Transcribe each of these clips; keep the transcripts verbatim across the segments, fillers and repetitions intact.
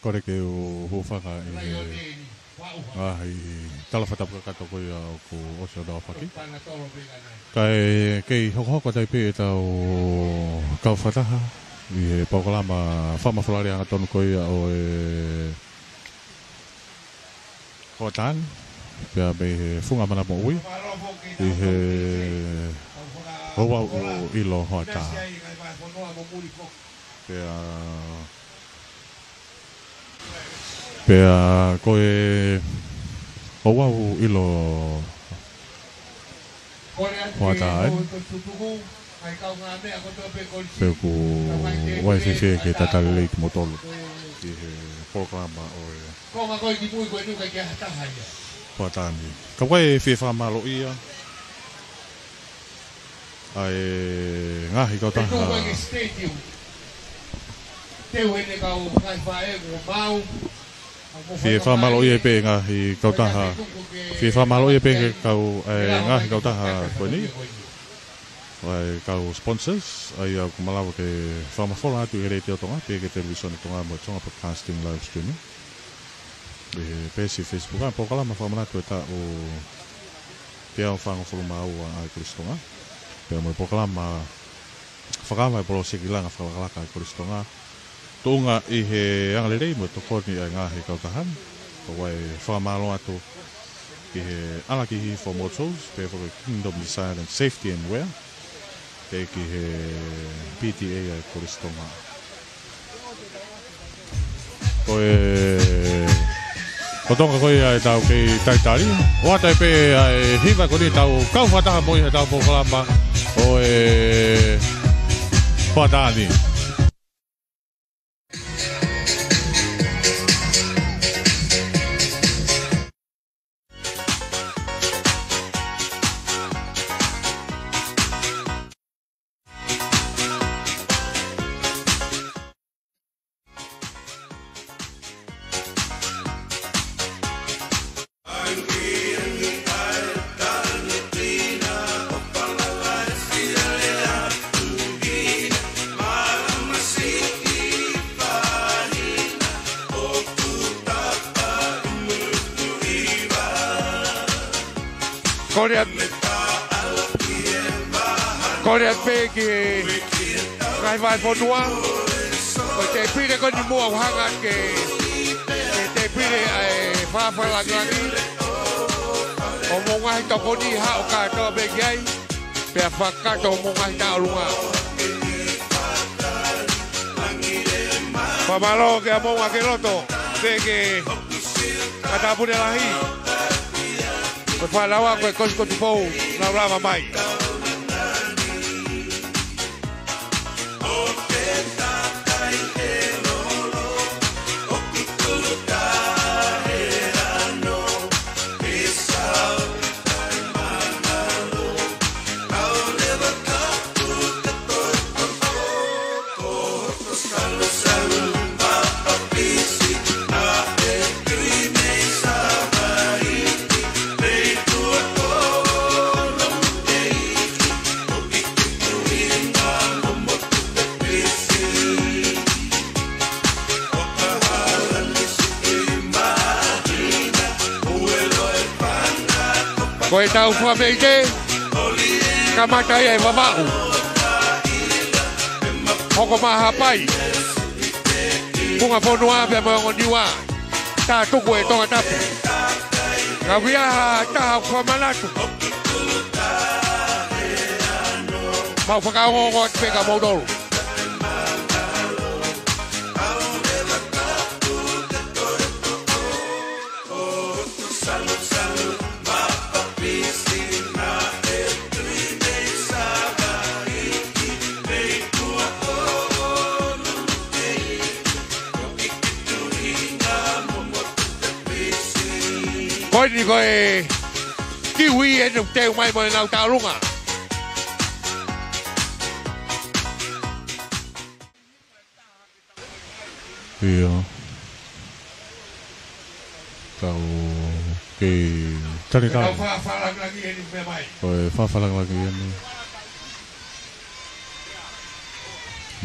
Kole ke u hūfanga ʻi he ngaahi tala fakatapu kakato ko ia ʻoku ʻosi hono aofaki. Kae kei hokohoko atu pē ʻetau kau fakataha ʻi he polokalama fakamafola lelei angatonu ko ia ʻo e hoʻatā ni, pea mei he Funga Mana Moʻui, ʻi he ouau ʻilo hoʻatā. Pea, pea ko e ouau ʻilo hoʻatā ē. Pea ʻoku ʻoatu e fiefia ke talitali lelei kimoutolu ʻi he polokalama ʻo e hoʻatā ni. Ka ʻoku ou fie fakamālōʻia ʻa e ngaahi kautaha. Fie fakamālōʻia pē ngaahi kautaha. Fie fakamālōʻia pē ke kau, ʻa e ngaahi kautaha ko eni. ʻA e kau sponsors, ʻa ia ʻoku malava ke fakamafola atu ʻi he Letiō Tonga, pea ki he Televīsone Tonga mo e Tonga Broadcasting Live Streaming. ʻI he peesi Facebook, ʻa e polokalama fakamanatu e taʻu teau fāngofulu mā ua ʻa e Kolisi Tonga. Pea mo e polokalama fakaava e poloseki langa fakalakalaka ʻa e Kolisi Tonga. Tuʻunga ʻi he angalelei mo e tokoni ʻa e ngaahi kautaha ni. Ko e fakamālō atu ki he ʻAlakiʻi Hihifo Motors, pea foki Kingdom Design and Safety and Wear, pea ki he P T A ʻa e Kolisi Tonga. Ko e, ko Tonga ko ia ʻetau kei talitali. ʻOatu ai pē ʻa e hiva ko eni ʻetau kau fakataha mo ia heʻetau polokalama ʻo e hoʻatā ni. Kole atu, kole atu pē ki he ngaahi vahefonua. Ko e tēpile ko eni muʻa ʻoku hanga ke, ke tēpile ʻa e fāfā langilangi. ʻO mo ngaahi tokoni haʻu kātoa pē ki ai. Pea fakakakato mo ngaahi tauʻolunga. Fakamālō kia Moʻunga Keloto, pea ki he Matāpule Lahi. Ko e fānau ko e Kolisi ko Tupou, nau lava mai. Ko e tau fua meite, kamata ia ʻi Vavaʻu. Hoko mai Haʻapai, Funga Fonua pea mo e ongo Niua. Tā tuku e Tongatapu. Ngaahi ʻaho ʻe taha ʻoku fakamanatu. Mau fakaongoongo atu pē kia moutolu. Ko eni ko e kiwi ʻeni ʻoku teu mai mo ʻenau tauʻolunga. ʻIo. Tau kei talitali. Tau fāfā langilangi ʻeni meʻa mai. Ko e fāfā langilangi ʻeni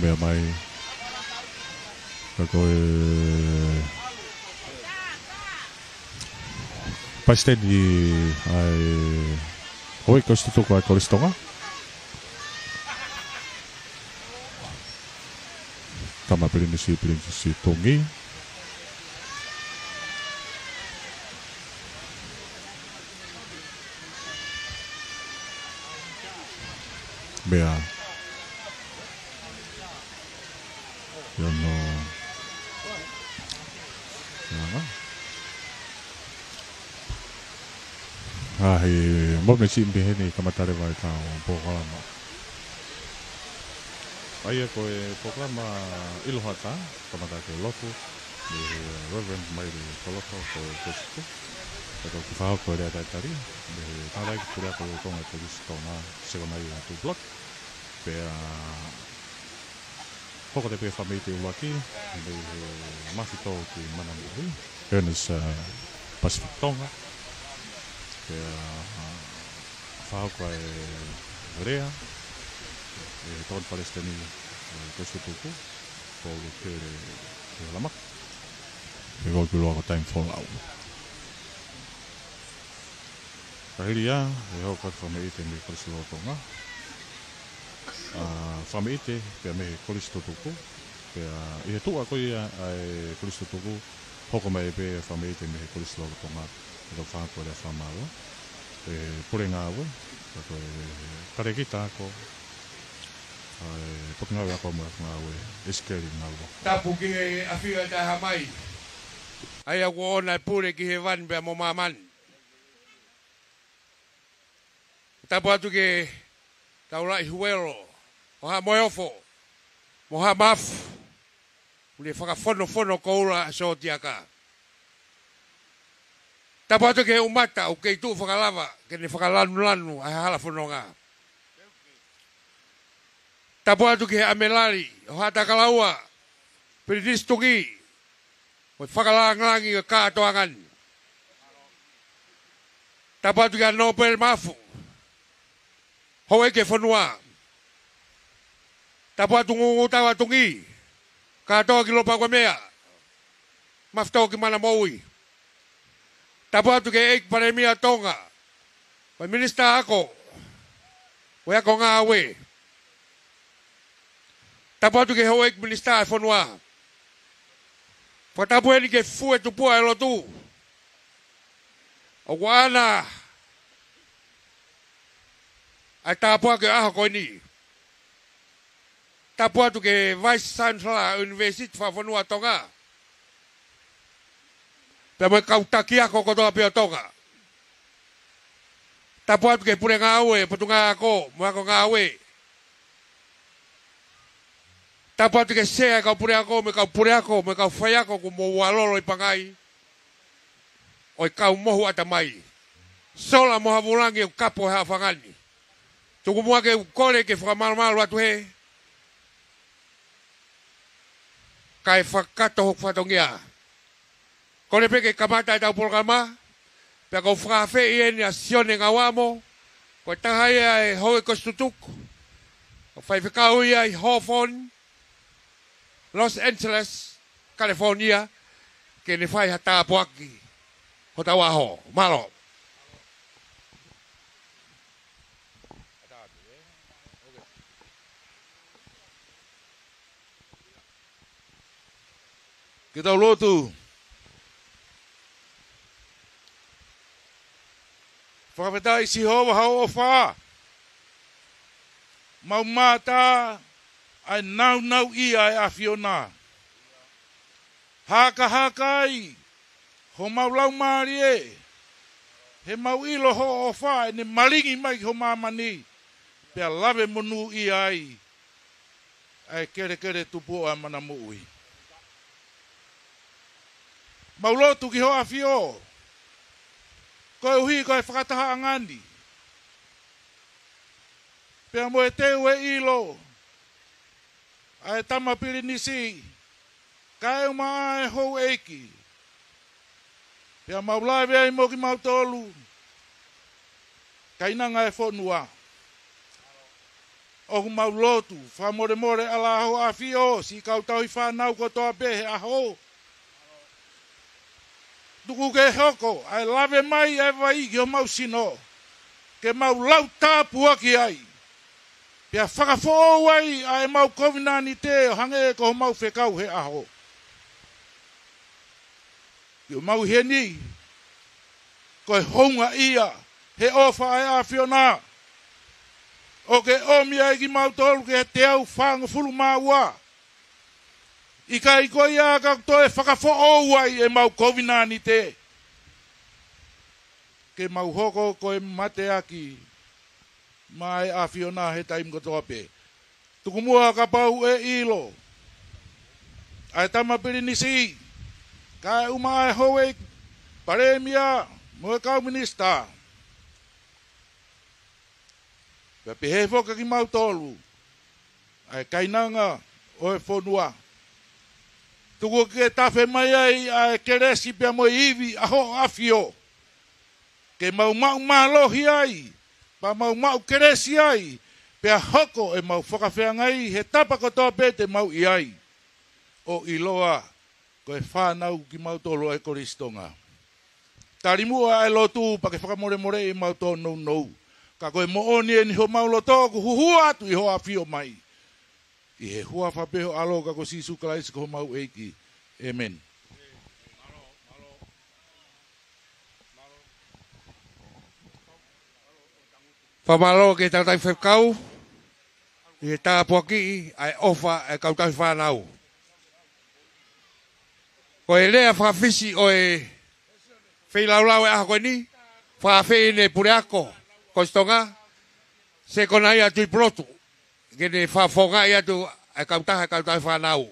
meʻa mai. Ka ko e palesiteni ʻa e houʻeiki kolisi tutuku ʻa e Kolisi Tonga, Tama Pilinisi, Pilinisi Tungi. Meʻa. Ia no. Ia no. ʻA e moʻoni siʻi mei heni kamata leva ʻetau polokalama. ʻA ia ko e polokalama ʻiloa atu, kamata ke lotu, mei he Reverend Maile Koloto ko e Kolisi Tutuku. Pea toki fakahoko e lea talitali, mei he tangataʻeiki puleako lolotonga e Kolisi Tonga, Sekonaia Tuʻipulotu. Pea hoko atu pē fakamaʻite ʻuluaki, mei he Mafitō ki Manamoʻui, Ernest, uh, Pacific Tonga. Pea, uh, fakahoko e lea, ʻe he tokoni palesiteni, ʻe he Kolisi Tutuku, ko Lukele Keolamaka. Pea ko e kiʻi loa ko Taimi Folau. Ka hili ia, ʻe hoko atu fakamaʻite mei he Kolisi Lolotonga. ʻA, fakamaʻite pea mei he Kolisi Tutuku. Pea ʻi he tuʻa ko ia ʻa e Kolisi Tutuku, hoko mai pē fakamaʻite mei he Kolisi Lolotonga. ʻE tau fakahoko e lea fakamālō. ʻE pule ngāue, ka ko e kalekita ako, ʻa e Potungāue Ako mo e Ngāue, ʻIsikeli Ngaluoka. Tapu ki he ʻafio ʻa e Tamai. ʻA ia kuo ʻoʻona e pule ki hēvani pea mo māmani. Tapu atu ki he Taulaʻi Huelo, ʻo Haʻa Moheofo, mo Haʻa Mafu, ʻoku ne fakafonofono koula ʻa Sotiaka. Tapu atu ki he ʻumata ʻoku kei tuʻu fakalava, ke ne fakalanulanu ʻa e hala fononga. Tapu atu ki he ʻAmelali, ʻo Haʻatakalaua, Pilinisi Tungi, mo e fakalāngilangi ʻo e kātoanga ni. Tapu atu kia Nōpele Mafu, houʻeiki e fonua. Tapu atu Ngungutava Tungi, kātoa ki Lopa Kuamea, Mafitō ki Manamoʻui. Tapu atu ki he ʻEiki Palēmia Tonga, mo e Minisitā Ako, mo e Ako Ngāue. Tapu atu ki he houʻeiki minisitā e fonua. Fakatapu eni ki he fue tupuʻa e lotu. ʻOku ʻaʻana ʻa e tāpuaki ʻo e ʻaho ko eni. Tapu atu ki he Vice Chancellor ʻUnivēsiti Fakafonua Tonga, pea mo e kau taki ako kotoa pē ʻo Tonga. Tapu atu ki he pule ngāue, Potungāue Ako mo e Ako Ngāue. Tapu atu ki he sea e kau puleako, mo e kau puleako, mo e kau faiako kuo mou ʻalolo ʻi Pangai, ʻo e kau mohu ʻatamai. Sola mo Havulangi ʻoku kapo he ʻaho fanga ni. Tuku muʻa ke u kole ke fakamalumalu atu hē, kae fakakakato hoku fatongia. Kole pē ke kamata ʻetau polokalama, pea ʻoku ou fakaafeʻi eni ʻa Sione Ngauamo, ko e taha ia e houʻeiki kolisi tutuku, ʻoku faifekau ia ʻi Hawthorne, Los Angeles, California, ke ne fai ha tāpuaki hotau ʻaho. Mālō. Ke tau lotu. Fakafetaʻi Sihova hoʻo ʻofa. Mau mātā ʻa e naunauʻia ʻa e ʻAfiona. Hakahaka ai homau laumālie, he mau ʻilo hoʻo ʻofa ʻene malingi mai ki ho māmani, pea lave monūʻia ai ʻa e kelekele tupuʻa ʻa Manamoʻui. Mau lotu ki ho ʻAfio, koeʻuhi ko e fakatahaʻanga ni, pea mo e teu e ʻilo ʻa e tama pilinisi, kae ʻumaʻā e houʻeiki. Pea mau lave ai mo kimautolu, kainanga e fonua. ʻOku mau lotu, fakamolemole ʻa e ʻAfio, siʻi kau tauhi fānau kotoa pē he ʻaho. Tuku ke hoko ʻa e lave mai ʻa e vai ki homau sino, ke mau lau tāpuaki ai, pea fakafoʻou ai ʻa ʻemau kovinānite ʻo hangē ko homau fekau he ʻaho. ʻOku mau ʻi heni, ko e houngaʻia he ʻofa ʻa e ʻAfiona, ʻoku ke ʻomi ai kimautolu ki he teau fāngofulu mā ua. ʻIkai ko ia ka toe fakafoʻou ai ʻemau kovinānite, ke mau hoko ko e mateaki maʻa e ʻAfiona he taimi kotoa pē. Tuku muʻa kapau ʻe ʻilo ʻa e Tama Pilinisi, kaeʻumaʻā ʻa e Houʻeiki Palēmia mo e kau minisitā, pea pehē foki kimautolu, ʻa e kainanga ʻo e fonua. Tuku ke tafe mai ai ʻa e kelesi pea mo e ivi ʻa hoʻo ʻAfio, ke mau maʻu mālohi ai, pea mau maʻu kelesi ai, pea hoko ʻemau fakafeangai he tapa kotoa pē te mau ʻi ai, ʻo ʻiloa ko e fānau kimautolu ʻa e Kolisi Tonga. Tali muʻa ʻa e lotu pea ke fakamolemoleʻi ʻemau tōnounou. Ka ko e moʻoni ʻeni homau loto ʻoku huhū atu ʻi hoʻo ʻAfio mai. ʻI he huafa pē ho ʻAlo ka ko Sīsū Kalaisi ko homau ʻEiki. ʻĒmeni. Fakamālō ki he tangataʻi faifekau, ʻi he tāpuakiʻi ʻa e ʻofa ʻa e kau tauhi fānau. Ko e lea fakafisi ʻo e feilaulau ʻo e ʻaho ko eni, fakaafeʻi ʻe he puleako Kolisi Tonga, Sekonaia Tuʻipulotu, ke ne fakafofongaʻi atu ʻa e kautaha, ʻa e kau tauhi fānau.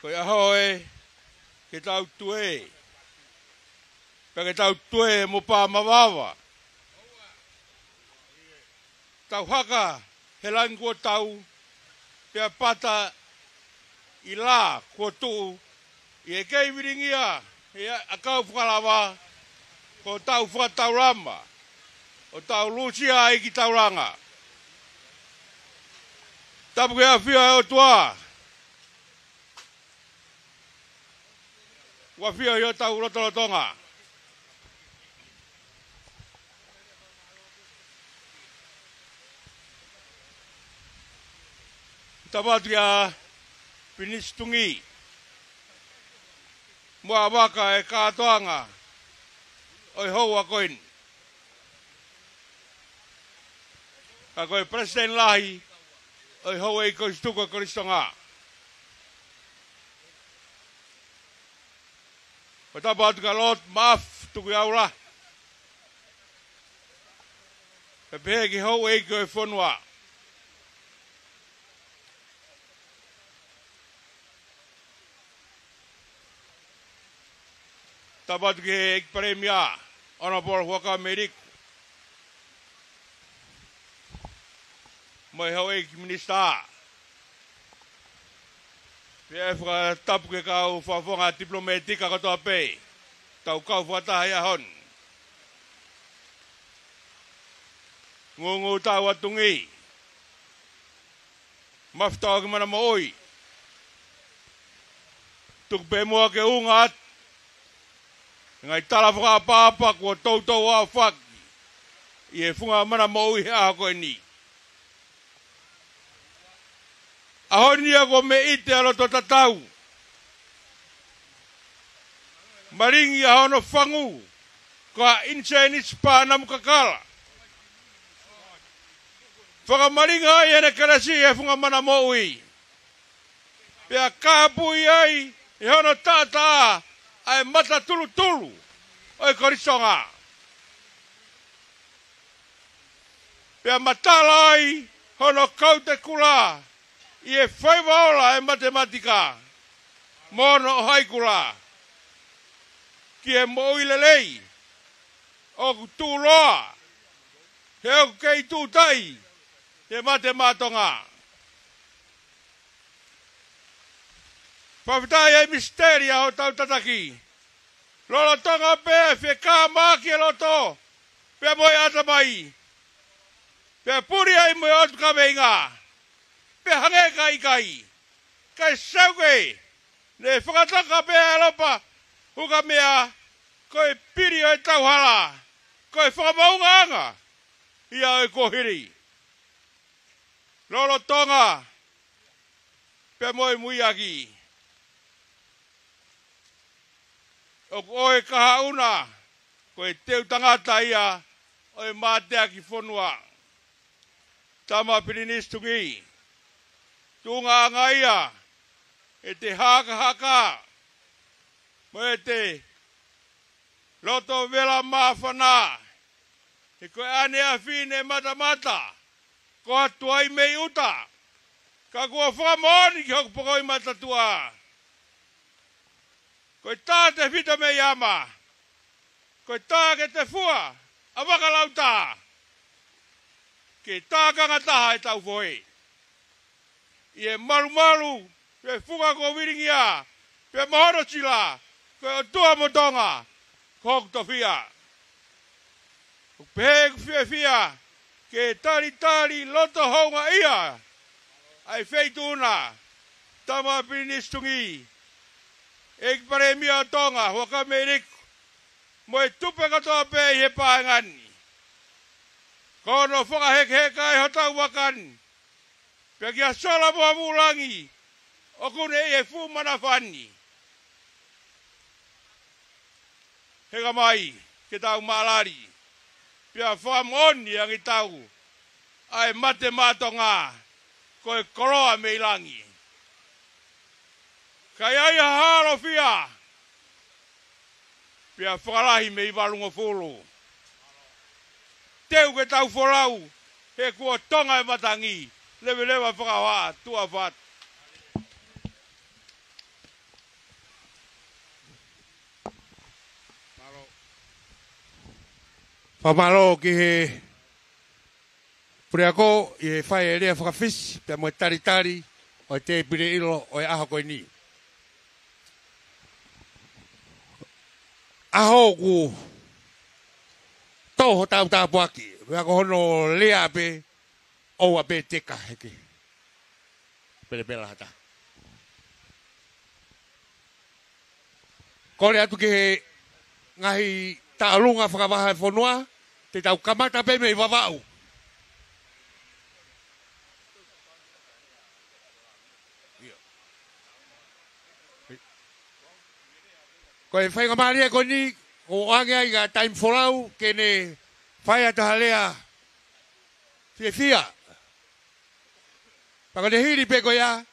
Ko e ʻaho ē, ke tau tuē, pea ke tau tuē mo pā mavava. Tau haka he langi kuo tau, pea pata ʻi lā kuo tuʻu, ʻi he kei vilingia ʻe he ʻakau fakalava, ko hotau fakataulama, ʻo tau lusia ai ki taulanga. Tapu ke ʻafio ʻa e ʻOtua, ʻoku ʻafio ʻi hotau lotolotonga. Tapu atu kia Pilinisi Tuʻi, mo e vaka e kātoanga ʻo e houa ko eni. Ka ko e Palesiteni Lahi ʻo e Houʻeiki Kolisi Tuku ʻo e Kolisi Tonga. Ko e tapu atu kia Lord Maʻafu Tukuiaula, pea pehē ki he houʻeiki ʻo e fonua. Tapu atu ki he ʻEiki Palēmia, Honourable Huʻakavameiliku, mo e houʻeiki minisitā. Pea ʻe fakatapu ki he kau fakafofonga tipilōmētika kotoa pē, tau kau fakataha he ʻaho ni. Ngūngū Tauʻatungi, Mafi Tauʻaki Mana Moʻui. Tuku pē muʻa ke unga atu e ngaahi tala fakaʻapaʻapa kuo toutou aofaki ʻi he funga mana moʻui he ʻaho ko eni. ʻAho ni ʻoku mei ʻite ʻa e loto tatau. Malingi ʻa hono fangu ko e ʻinisēnisi pānamu kakala. Fakamalinga ai ʻene kelesi he funga mana moʻui, pea kāpui ai ʻe hono taʻataʻa ʻa e mata tulutulu ʻo e Kolisi Tonga, pea matala ai hono kaute kula ʻi he faiva ola ʻa e matematika mo hono ʻohai kula ki he moʻui lelei ʻoku tuʻuloa, he ʻoku kei tuʻu taʻi he mate maʻa Tonga. Fakafetaʻi ʻa e misiteli ʻa hotau tataki. Lolotonga pē ʻa e fekāmaki ʻa e loto pea mo e ʻatamai, Pea puli ai mo e ʻotu kaveinga. Pea hangē ka ʻikai. Kae seuke, ne fakataka pē ʻa ʻEulopa, huka meʻa, ko e pili ʻo e tauhala, ko e fakamaungaʻanga ia ʻo e kuohili. Lolotonga, pea mo e muiaki. ʻOku ʻoe kahaʻu na, ko e teu tangata ia ʻo e mateaki fonua. Tama Pilinisi Tungī, tuʻungaʻanga ia ʻete hakahaka, mo ʻete loto vela māfana, he ko e ʻaneafi ne matamata, ko atu ai mei ʻuta, ka kuo fakamoʻoni ki hoku pokoi matatua. Ko e tā tefito mei ama, ko e tā ke tefua ʻa Vakalautā, ke tā kangataha ʻetau fohe. ʻI he malumalu, pea funga ko Vilingia, pea mo hono sila, ko e ʻOtua mo Tonga, ko hoku tofiʻa. ʻOku pehē ʻeku fiefia, ke talitali loto houngaʻia ʻa e Feituʻu na, Tama Pilinisi Tungī, ʻEiki Palēmia ʻo Tonga, Huʻakavameiliku, mo e tupe kotoa pē ʻi he paenga ni. Ko hono fakahekeheka ʻi hotau vaka ni, pea kia Sola mo Vulangi, ʻoku ne ʻi he fuʻu manava ni. Heka mai, ke tau mālali, pea fakamoʻoni ange ʻetau ʻa e mate maʻa Tonga, ko e koloa mei langi. Ka ʻi ai ha halofia, pea fakalahi mei valungofulu. Teu ke tau folau, he kuo tonga e matangi, leveleva fakahoha, tuʻa ʻofa atu. Fakamālō ki he puleako ʻi he fai e lea faka-Fisi, pea mo e talitali ʻo e tēpile ʻilo ʻo e ʻaho ko eni. ʻAho ʻoku tō hotau tāpuaki, pea ko hono lea pē, ʻoua pē teka heke. Pelepela hata. Kole atu ki he ngaahi tauʻolunga fakavahaʻafonua, te tau kamata pē mei Vavaʻu. Ko e faingamālie ko eni, ʻoange ai ʻa e taimi folau, ke ne fai atu ha lea fiefia. Pea ko e hili pē ko ia,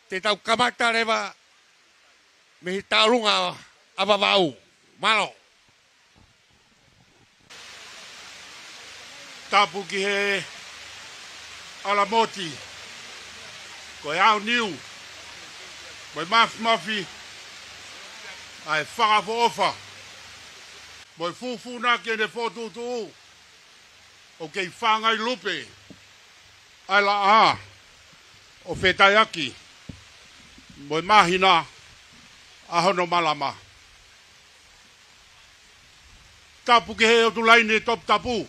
te tau kamata leva mei he tauʻolunga ʻa Vavaʻu. Mālō. Tapu ki he ʻalamoti, ko e aoniu, mo e mafimafi, ʻa e fakaʻofoʻofa, mo e fufūnaki ʻene fokotuʻutuʻu, ʻoku kei fāngai lupe ʻa e laʻā ʻo fetaiaki mo e māhina ʻa hono malama. Tapu ki he ʻOtu Laine Toputapu.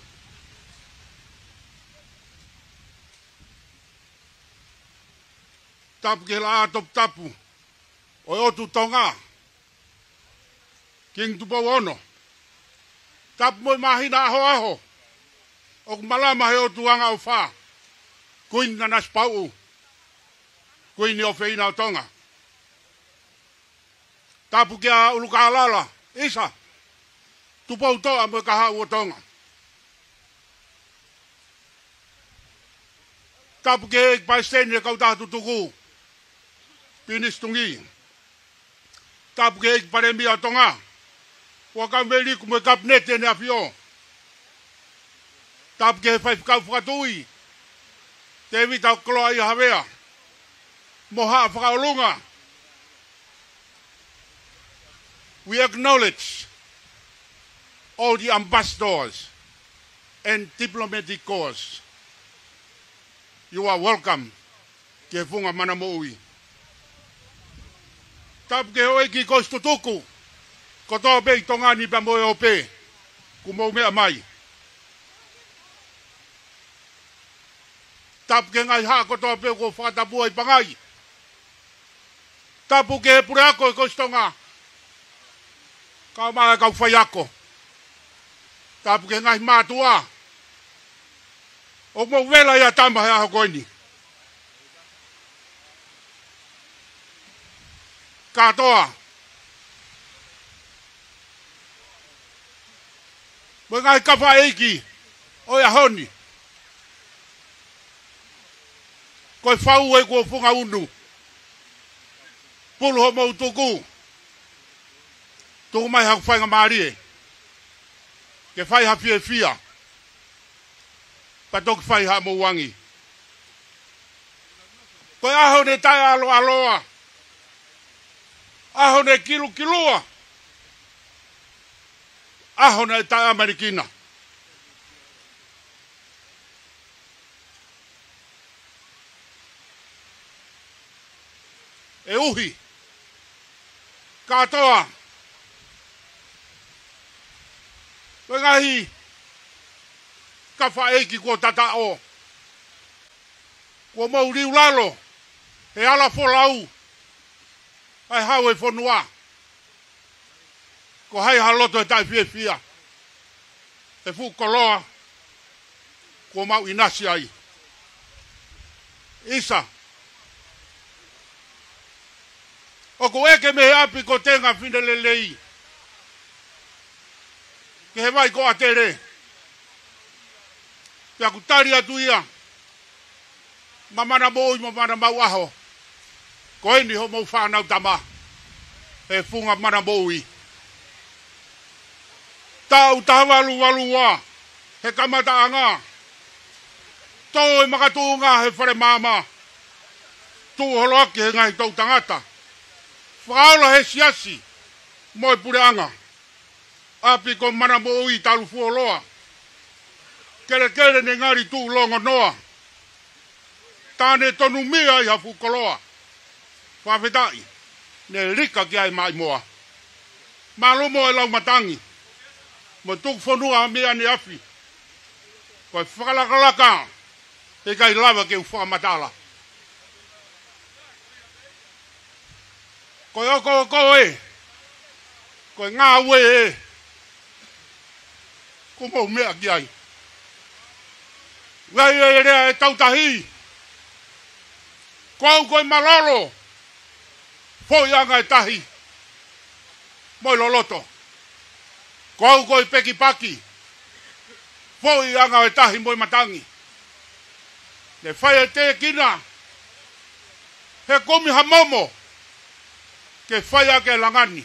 Tapu ki he Laʻā Toputapu ʻo e ʻOtu Tonga, Kingi Tupou Ono. Tapu mo e māhina ʻahoʻaho ʻoku malama he ʻOtu Angaʻofa, Kuini Nanasipauʻu, Kuini ʻofeina ʻo Tonga. Tapu kia ʻUlukālala, ʻisa, Tupoutoʻa mo e Kahaʻu ʻo Tonga. Tapu ki he ʻEiki Palesiteni ʻo e Kautaha Tutuku, Pilinisi Tungī. Tapu ki he ʻEiki Palēmia ʻo Tonga, Huʻakavameiliku mo e Kapineti ʻEne ʻAfio. Tapu ki he Faifekau Fakatuʻi, Tēvita Koloaʻia Havea, mo Haʻa Fakaʻolunga. We acknowledge all the ambassadors and diplomatic corps. You are welcome ki he funga manamoʻui. Tapu ki he houʻeiki kosipeli tutuku kotoa pē ʻi Tonga ni pea mo e ope, kuo mou meʻa mai. Tapu ki he ngaahi haʻa kotoa pē kuo fakatapua ʻi Pangai. Tapu ki he puleako ʻo e Kolisi Tonga, kae ʻumaʻā e kau faiako. Tapu ki he ngaahi mātuʻa ʻoku mou vela ʻi Atama he ʻaho ko eni. Kātoa mo e ngaahi kafaʻeiki ʻo e ʻaho ni. Ko e fau ē kuo funga unu. Pulu hoʻomou tuku. Tuku mai haku faingamālie ke fai ha fiefia, pea toki fai haʻamou angi. Ko e ʻaho naʻe taʻeʻaloʻaloa, ʻaho naʻe kilukilua, ʻaho naʻe taʻeʻamanekina. ʻE uhi kātoa ko e ngaahi kafaʻeiki kuo tataʻo, kuo mou liu lalo he ala folau ʻa e Hau ʻo e fonua. Ko hai ha loto ʻe taʻefiefia he fuʻu koloa kuo mau ʻinasi ai? ʻIsa, ʻoku ʻeke mei he ʻapi ko Tenga Fineʻeiki ki he vai ko ʻAtele. Pea ʻoku tali atu ia, Mamana moʻui, mamana maʻu ʻaho. Ko eni hoʻomou fānau tama he funga mana moʻui. Taʻu taha valu valu ua he kamataʻanga, tō e makatuʻunga he fale maama, tuʻu holoaki he ngaahi toʻu tangata, fakaola he siasi mo e puleʻanga. ʻApi ko Mana Moʻui talu fuoloa, kelekele ne ngali tuʻu longonoa. Tā ne tonu mia ʻi ha fuʻu koloa, fakafetaʻi ne lika ki ai maʻimoa. Mālō mo e lau matangi mo e tuku fonua mei ʻaneafi. Ko e fakalakalaka he ʻikai lava ke u fakamatala. Ko e okooko ē, ko e ngāue ē, kuo mou meʻa ki ai. Vai e lea ʻe tautahi: Ko au ko e malolo, foʻi ʻanga e tahi mo e loloto. Ko au ko e pekipaki, foʻi ʻanga e tahi mo e matangi. Ne fai e tēkina he kumi ha momo ke fai ʻaki e langani.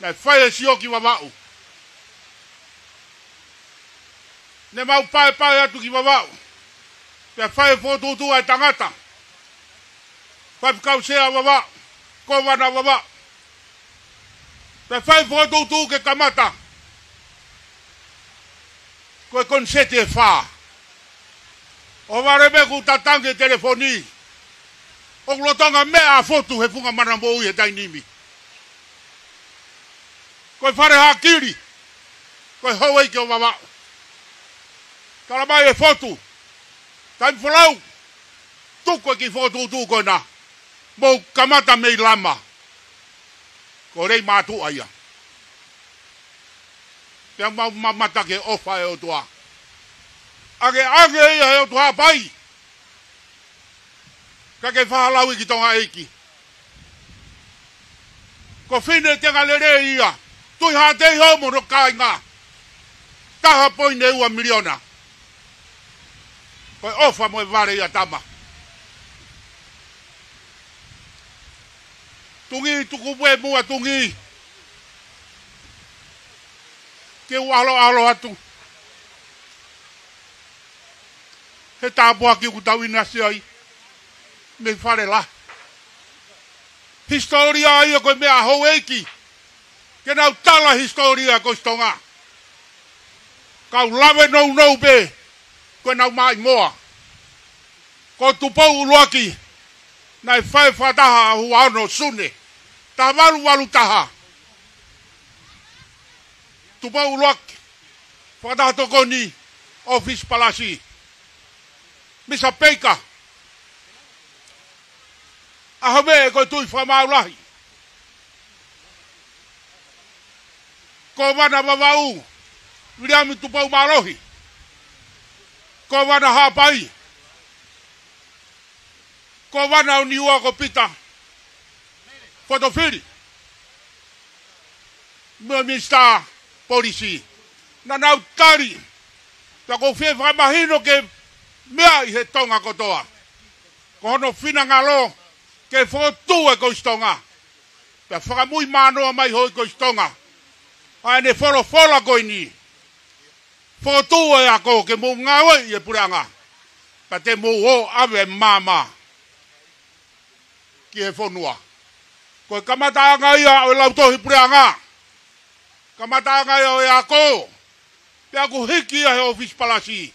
Naʻe fai e sio ki Vavaʻu, ne mau paepae atu ki Vavaʻu, pea fai e fokotuʻutuʻu ʻa e tangata, Faifekau Sea Vavaʻu, Kōvana Vavaʻu, pea fai e fokotuʻutuʻu ke kamata. Ko e koniseti ʻe fā. ʻOhovale me ʻoku tatangi e telefoni, ʻoku lolotonga meʻa ʻa Fotu he funga Mana Moʻui he taimi ni. Ko e fale hakili, ko e houʻeiki ʻo Vavaʻu. Tala mai ʻe Fotu, taimi folau, tuku e kiʻi fokotuʻutuʻu ko ena, mou kamata mei Lama. Ko Leimātuʻa ia. Pea mau mamata ki he ʻofa ʻa e ʻOtua. ʻAngeʻange ia he ʻOtua Haʻapai, ka ke fakalauʻi ki Tonga ʻEiki. Ko Fine Tengalelei ia, Tuʻi Haʻateiho mo hono kāinga, taha poini ua miliona. Ko e ʻofa mo e vale ia tama. Tungi tuku pē muʻa tungi. Ke u ʻaloʻalo atu he tāpuaki kuo tau ʻinasi ai mei Fale Lahi. Hisitōlia ia, ko e meʻa ʻa houʻeiki ke nau tala hisitōlia ko Tonga. Kau lave nounou pē ko ʻenau maʻimoa. Ko Tupou ʻUluaki, naʻe fai fakataha ʻaho ua ono Sune, taha valu valu taha. Tupou ʻUluaki, fakataha tokoni, ʻōfisi palasi. Pisa Peika, ʻAhomeʻe ko e Tuʻi Fakamaau Lahi, Kōvana Vavaʻu, Viliami Tupou Mālohi, Kōvana Haʻapai, Kōvana ʻo Niua ko Pita Fotofili, mo e Minisitā Polisi. Naʻa nau tali, pea ʻoku ou fie fakamahino ke meaʻi he Tonga kotoa, ko hono finangalo ke fokotuʻu e Kolisi Tonga. Pea fakamuimui mānoa mai houʻeiki Kolisi Tonga ʻa ʻene folofola ko eni. Fokotuʻu e ako ke mou ngāueʻi e puleʻanga, pea te mou ō ʻave maama ki he fonua. Ko e kamataʻanga ia ʻo e lautohi puleʻanga, kamataʻanga ia ʻo e ako, pea ʻoku hiki ia he ʻōfisi palasi.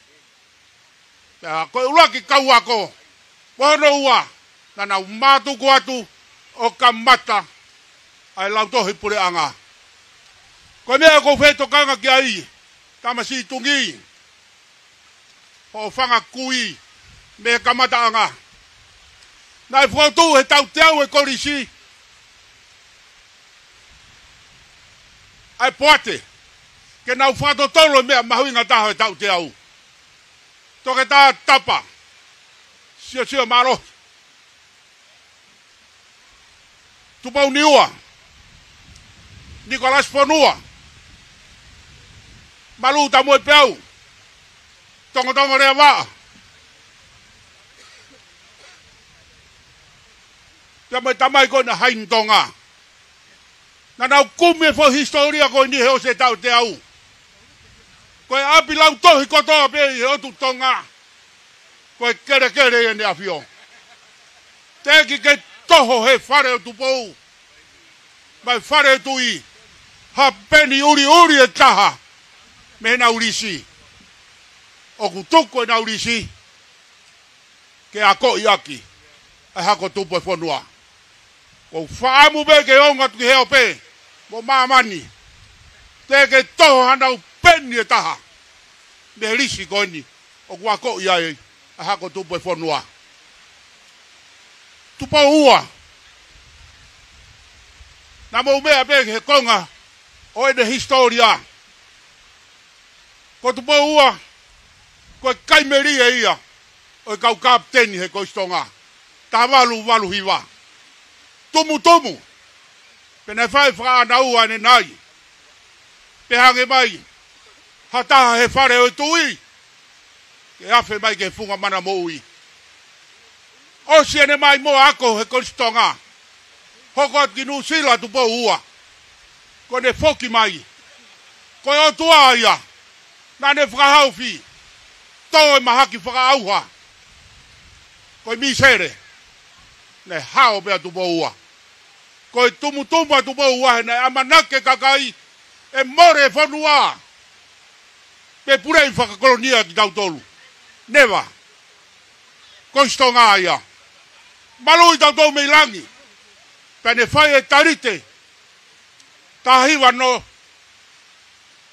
Pea ko e ʻuluaki kau ako, mo hono ua, naʻa nau mātuku atu ʻo kamata ʻa e lautohi puleʻanga. Ko e meʻa ʻoku ou fie tokanga ki ai, tamasiʻi Tungi, hoʻo fanga kui mei he kamataʻanga. Naʻe fokotuʻu he taʻu teau e kolisi ʻa e poate ke nau fakatotolo e meʻa mahuʻinga taha he taʻu teau. Toketā Tapa Siosio Mālohi, Tupou Niua, Nikolasi Fonua, Malu Tamuepeau, Tongotongo Leavaʻa, pea mo e tamai ko ena Haini Tonga. Naʻa nau kumi e foʻi hisitōlia ko eni he ʻosi e taʻu teau. Ko e ʻapi lautohi kotoa pē ʻi he ʻotu Tonga, ko e kelekele ʻi ʻEne ʻAfio. Teʻeki ke toho he fale ʻo Tupou mo e fale ʻo e Tuʻi ha peni ʻuliʻuli ʻe taha mei heʻenau lisi. ʻOku tuku ʻenau lisi ke akoʻi ʻaki ʻa e hako tupu e fonua. ʻOku ou fakaʻamu pē ke ongo atu ki he ope mo māmani, teʻeki ke toho hanau peni ʻe taha mei he lisi ko eni ʻoku akoʻi ai ʻa e hako tupu e fonua. Tupou Ua, naʻa mou meʻa pē ki he konga ʻo ʻene hisitōlia. Ko Tupou Ua, ko e kai melie ia ʻo e kau kapiteni he Kolisi Tonga, taha valu valu hiva. Tumutumu, pea naʻe fai fakaʻānaua ʻene nai, pea hangē mai ha taha he fale ʻo e Tuʻi ke afe mai ki he funga mana moʻui. ʻOsi ʻene maʻimoa ako he Kolisi Tonga, hoko atu ki Nuʻusila Tupou Ua, ko ʻene foki mai, ko e ʻOtua ia naʻa ne fakahaofi, tō e mahaki fakaʻauha. Ko e misele, naʻe hao pē ʻa Tupou Ua. Ko e tumutumu ʻa Tupou Ua he naʻe ʻamanaki e kakai ʻe mole e fonua pe puleʻi fakakolonia kitautolu. Never. Kolisi Tonga ia. Maluʻi tautolu mei langi. Pea ne fai e talite taha hiva noa,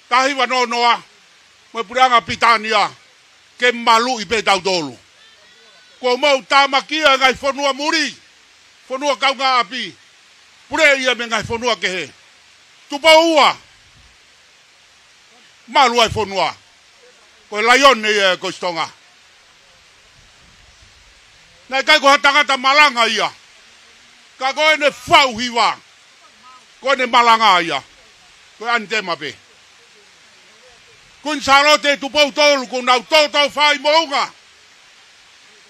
taha hiva noa noa mo e puleʻanga Pilitānia ke maluʻi pē tautolu. Kuo mou tāmakia e ngaahi fonua muli, fonua kaungāʻapi, puleʻi ia mei he ngaahi fonua kehe. Tupou Ua, malu ai fonua. Ko e laione ia e Kolisi Tonga. Naʻe ʻikai ko ha tangata malanga ia, ka ko ʻene faʻu hiva ko ʻene malanga ia. Ko e ʻanitema pē. Kuini Sālote, Tupou Tolu, kuo nau tōtō fai moʻunga.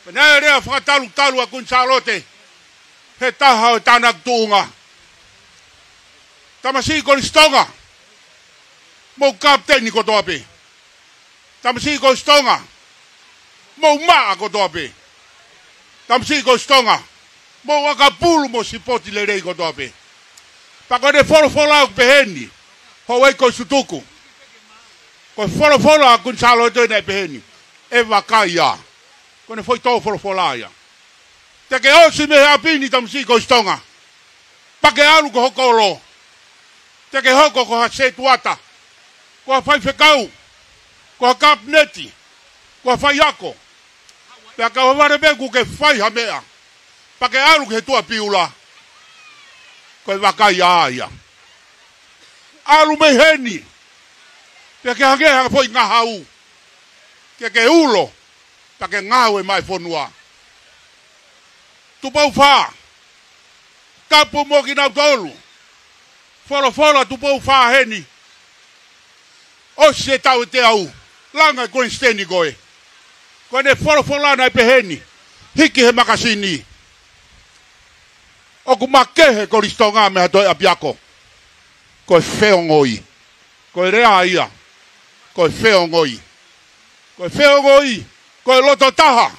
Pea naʻe lea fakatalutalu ʻa Kuini Sālote he taha ʻo e tānaki tuʻunga. Tamasiʻi Kolisi Tonga, mou kapiteni kotoa pē. Tamasiʻi Kolisi Tonga, mou maʻa kotoa pē. Tamasiʻi Kolisi Tonga, mou ʻakapulu mo sipoti lelei kotoa pē. Pea ko ʻene folofola ʻoku pehē ni, houʻeiki Kolisi Tutuku. Ko e folofola ʻa Kuini Sālote naʻe pehē ni, ʻe vakai ia. Ko ʻene foʻi tō folofola ia. Te ke ʻosi mei he ʻapi ni, tamasiʻi Kolisi Tonga, pea ke ʻalu ki ho kolo. Te ke hoko ko ha setuata, ko ha faifekau, ko ha kapineti, ko ha faiako. Pea ka ʻohovale pē kuo ke fai ha meʻa, pea ke ʻalu ki he tuʻa piula, ko e vakai ā ia. ʻAlu mei heni, pea ke hangē ha foʻi ngahau, ke ke ulo, pea ke ngāue maʻa e fonua. Tupou Fā, tapu mo kinautolu. Folofola Tupou Fā heni. ʻOsi e taʻu ʻe teau, langa e konisiteni ko ē. Ko ʻene folofola naʻe pehē ni, hiki he makasini: ʻOku makehe Kolisi Tonga mei ha toe ʻapiako. Ko e feongoʻi. Ko e lea ia. Ko e feongoʻi. Ko e feongoʻi. Ko e loto taha,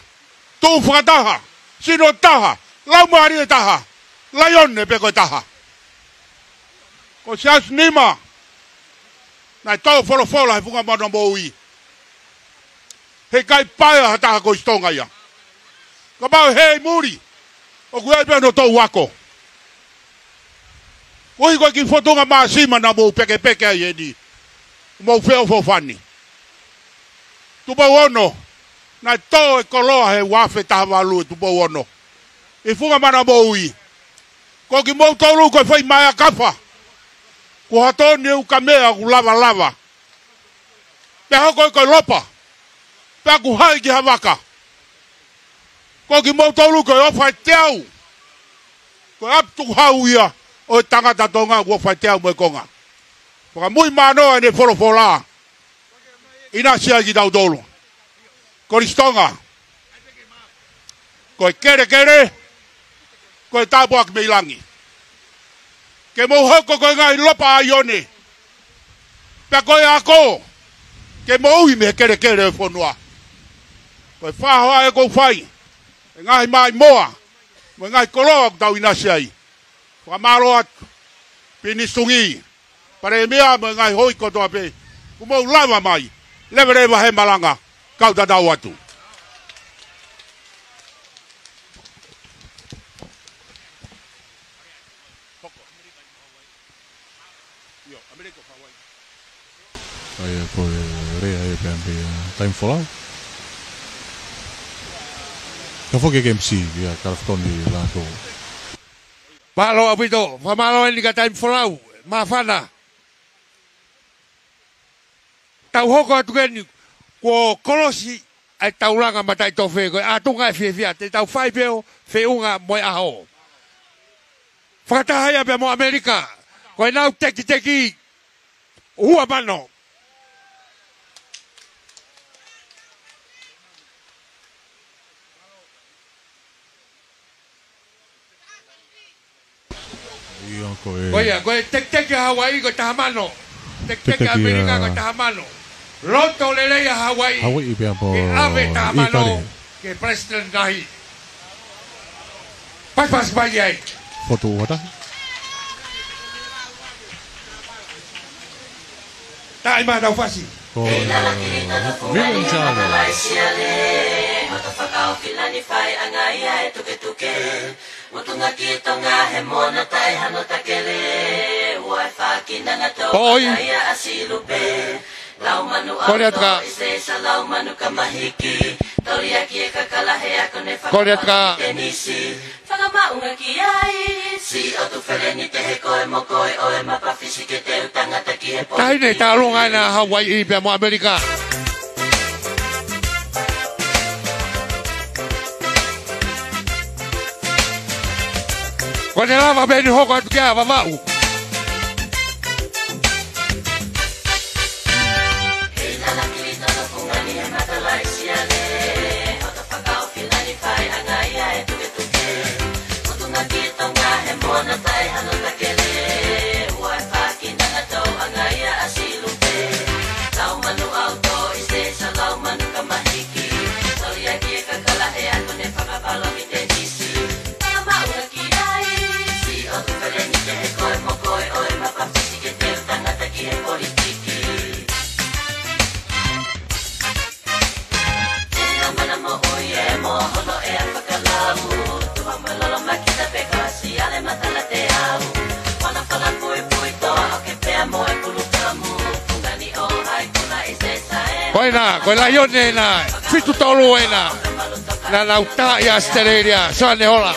tuʻu fakataha, sino taha, laumālie taha, laione pē ko e taha. Ko Siaosi Nima, naʻe tō folofola he funga mano moʻui. Heʻikai paea ha taha Kolisi Tonga ia. Kapau ʻe hē ʻi muli, ʻoku ʻi ai pē hono toʻu ako. Koeʻuhi ko e kiʻi fōtunga māsima naʻa mou pekepeke ai heni, mou feʻofoʻofani. Tupou Ono, naʻe tō e koloa he ua afe taha valu ʻe Tupou Ono ʻi he funga mano moʻui. Ko kimoutolu ko e foʻi maea kafa, ko ha tō ni e ukamea ʻoku lavalava, pea hoko ko e lopa, pea ʻoku haʻi ki ha vaka. Ko kimoutolu ko e ʻofa ʻe teau. Ko e ʻapi tukuhau ia ʻo e tangata Tonga, ʻoku ʻofa ʻe teau mo e konga. Fakamui manoa ʻene folofola, ʻinasi ai kitautolu. Kolisi Tonga, ko e kelekele, ko e tāpuaki mei langi. Ke mou hoko ko e ngaahi lopa ʻaione, pea ko e ako, ke moʻui mei he kelekele ʻo e fonua. Ko e faʻahinga ʻoku fai e ngaahi maʻimoa mo e ngaahi koloa ʻoku tau ʻinasi ai. Fakamālō atu, Pilinisi Tungī, Palēmia mo e ngaahi houʻeiki kotoa pē kuo mou lava mai. Leveleva he malanga, kau tatau atu. ʻA ia ko e lea ē pea mei a Taimi Folau. Ka foki ki he M C ia Kalafitoni Lātū. Mālō ʻaupito, fakamālō eni kia Taimi Folau, māfana. Tau hoko atu eni, kuo kolosi ʻa e taulanga mataʻitofe, ko e ʻatunga e fiefia, te tau fai pē ʻo feʻunga mo e ʻaho. Fakataha ia pea mo ʻAmelika, ko ʻenau tekiteki ua mano. ʻIo, ko e, ko ia, ko e tekiteki ʻa Hauaiʻi ko e taha mano. Tekiteki ʻa ʻAmelika ko e taha mano. Loto lelei ʻa Hauaiʻi, Hauaiʻi pea mo ke ʻave taha mano ʻItali ki he Palesiteni lahi. Pasipasi mai ai. Fotu ua taha. Taʻi mai tau fasi. Ko, uh, William Charlie. Poi. Kole atu ka. Kole atu ka. Fakamaʻunga ki ai, siʻotu feleni te he koe mo koe ʻo e mapafisi ke te u tangata ki he pō. Taʻahine tālunga ena Hauaiʻi pea mo ʻAmelika. Ko ʻene lava pē eni hoko atu kia Vavaʻu. Ko ena, ko e laione ena, fitu tolu ena. Naʻa nau tā ʻi ʻAositelēlia, Soane Hola.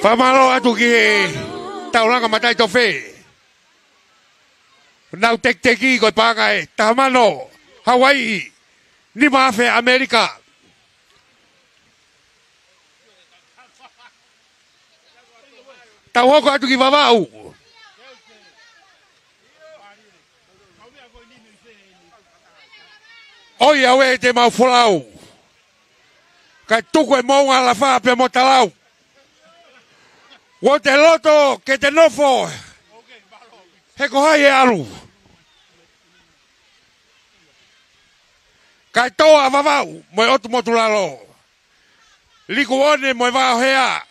Fakamālō atu ki he taulanga mataʻitofe. Nau tekiteki ko e paʻanga ʻe taha mano Hauaiʻi, nima afe ʻAmelika. Tau hoko atu ki Vavaʻu. ʻOiauē te mau folau. Kae tuku e moʻunga Lafa pea mo Talau. Kuo te loto ke te nofo he ko hai ʻe ʻalu. Kae tō ʻa Vavaʻu mo e ʻotu motu lalo. Likuone mo e Vaohea,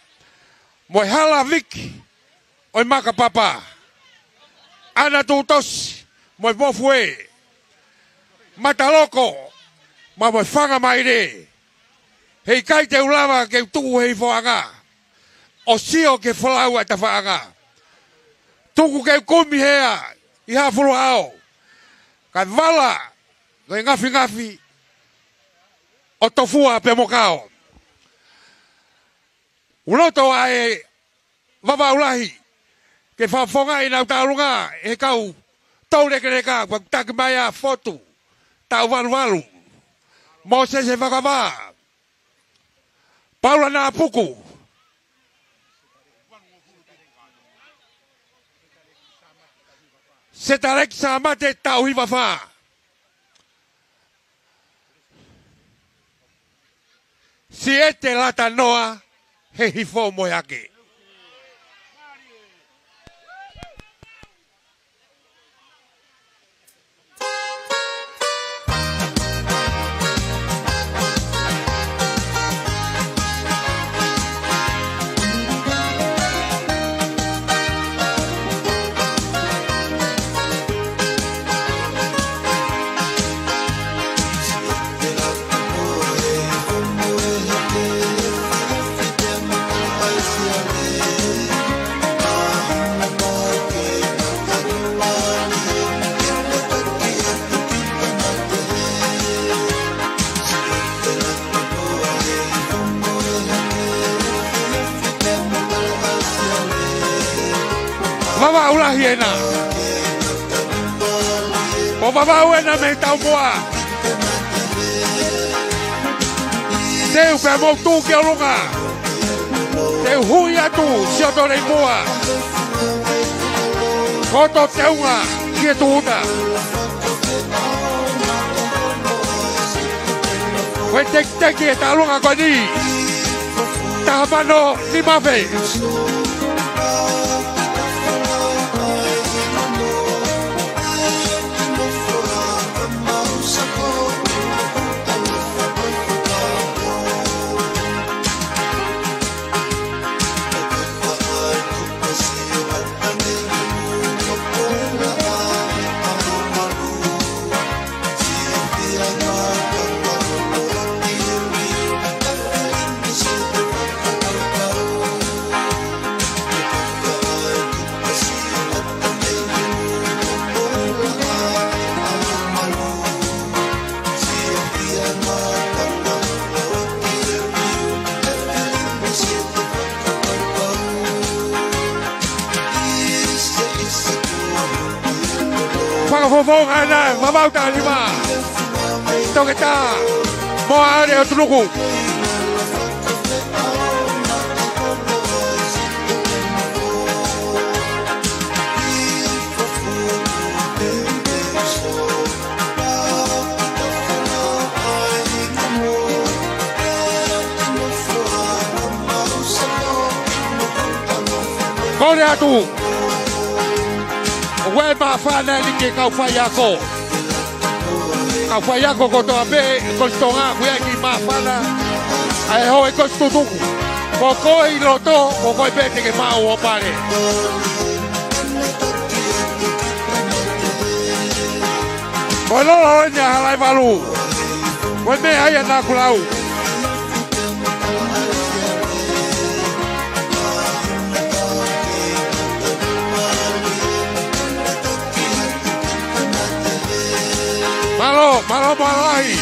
mo e hala viki ʻo e Makapapa. ʻAna Tuʻutosi mo e Mofue, Mataloko, mo e Fanga Maile. He ʻikai te u lava ke u tuʻu he hifoʻanga ʻo sio ki he folau ʻa e tafaʻanga. Tuku ke u kumi hea ʻi ha fuluhao, kae vala ko e ngafingafi ʻo Tofua pea mo Kao. ʻOku loto ʻa e Vavaʻu Lahi ke fakafofongaʻi ʻenau tālunga ʻe he kau toulekeleka, kuo taki mai ʻa Fotu Taʻuvaluvalu, Mōsese Vakavā, Paula Napuku, Setaleki Samate Taʻuhivafā, Siete Latanoa Hehifo Moeake. Vavaʻu lahi ena. ʻO Vavaʻu ena mei Taumuʻa. Te u pea mou tuʻu ki ʻolunga. Te u hui atu, Siʻoto Leimua. Koto Teunga ki he Tūʻuta. Ko e tekiteki e tālunga ko eni. Taha mano nima afe. Fakafofonga ena, Vavaʻu taha nima. Toketā Moale ʻo Tunuku. Kole atu. ʻOku ʻi ai e māfana eni ki he kau faiako. Kau faiako kotoa pē, ko Tonga, ʻoku ʻi ai e kiʻi māfana ʻa e hoe ko e tutuku. Ko koe ʻi loto, ko koe pē te ke maʻu ʻo pale. Ko e lolo eni ʻa Halaevalu. Ko e meʻa ia naʻa ku lau. Mālō, mālō, mālō lahi.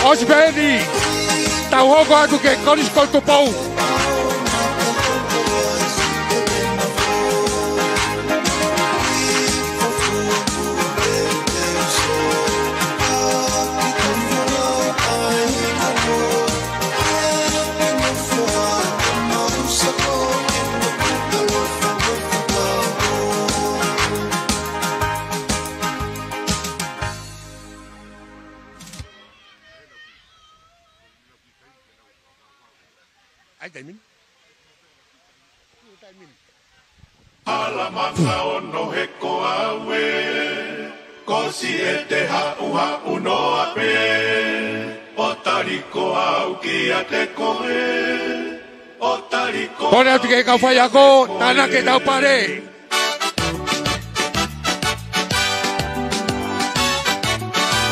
ʻOsi pē eni, tau hoko atu ki he Kolisi ko Tupou. Alamanga ono he ko au ē, ko Siete haʻuhaʻu noa pē, ʻo tali ko au kiate koe, ʻo tali ko au. Kole atu ki he kau faiako, tānaki ʻetau pale.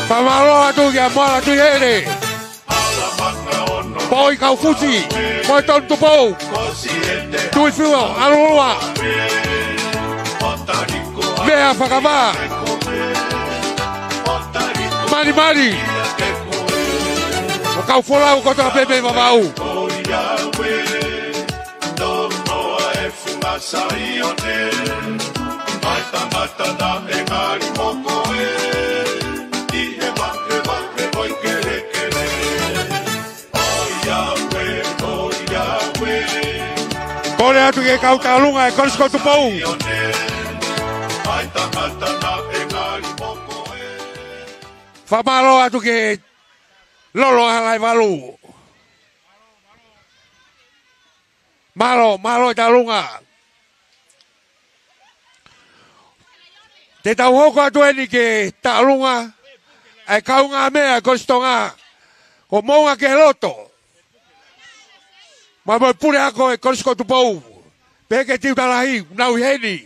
Fakamālō atu kia Moala Tuʻiele. Poi Kaufusi, mo e Tonu Tupou. Tuʻifio, ʻAlulua. Meʻa Fakavā. Malimali. Mo e kau folau kotoa pē mei Vavaʻu. Saione, mai tangata naʻe ngali mo koe, ʻi he vahevahe ʻo e kelekele. ʻOiauē, ʻoiauē. Kole atu ki he kau tālunga ʻa e Kolisi ko Tupou. Saione, mai tangata naʻe ngali mo koe. Fakamālō atu ki he Lolo ʻa Laʻivalu. Mālō, mālō e tālunga. Te tau hoko atu eni ki he tālunga ʻa e kaungāmeʻa ʻa e Kolisi Tonga, ko Moʻunga ki he Loto. Mo e puleako ʻo e Kolisi ko Tupou. Pehē ki he tiuta lahi, nau ʻi heni.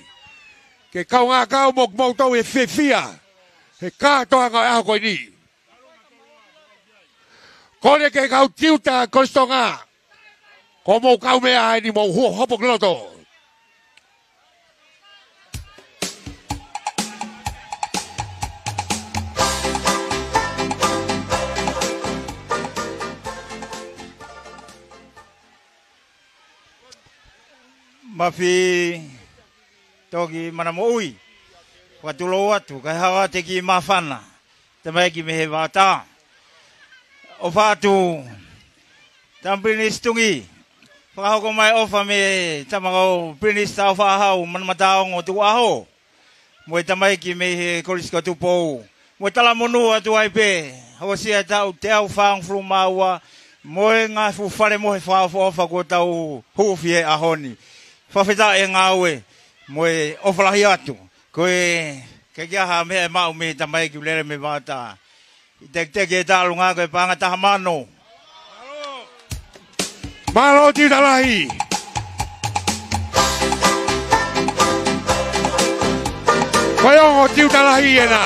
Ke kaungā kau mo kimoutolu ʻi he fiefia he kātoanga ʻo e ʻaho ko eni. Kole ki he kau tiuta Kolisi Tonga. Ko hoʻomou kaumeʻa eni, mou hū hopo ki loto. Mafi toki mana moʻui. Fakatulou atu, kae hao atu ki māfana. Tamaiki mei he Vaotā. ʻOfa atu, Tama Pilinisi Tungi. Fakahoko mai ʻofa mei he tama ko Pilinisi Tāufaʻāhau, Manumataongo Tukuʻaho. Mo e tamaiki mei he Kolisi ko Tupou. Mo e talamonū atu ai pē, hokosia e taʻu teau fāngofulu mā ua, mo e ngaahi fuʻu fale mohe fakaʻofoʻofa kuo tau hūfi he ʻaho ni. Fakafetaʻi e ngāue, mo e ʻofa lahi atu. Ko e, ke ʻi ai ha meʻa ʻe maʻu mei he tamaiki lele mei Vaotā. ʻI he tekiteki e tālunga ko e paʻanga taha mano. Mālō tiuta lahi. Ko e ongo tiuta lahi ena.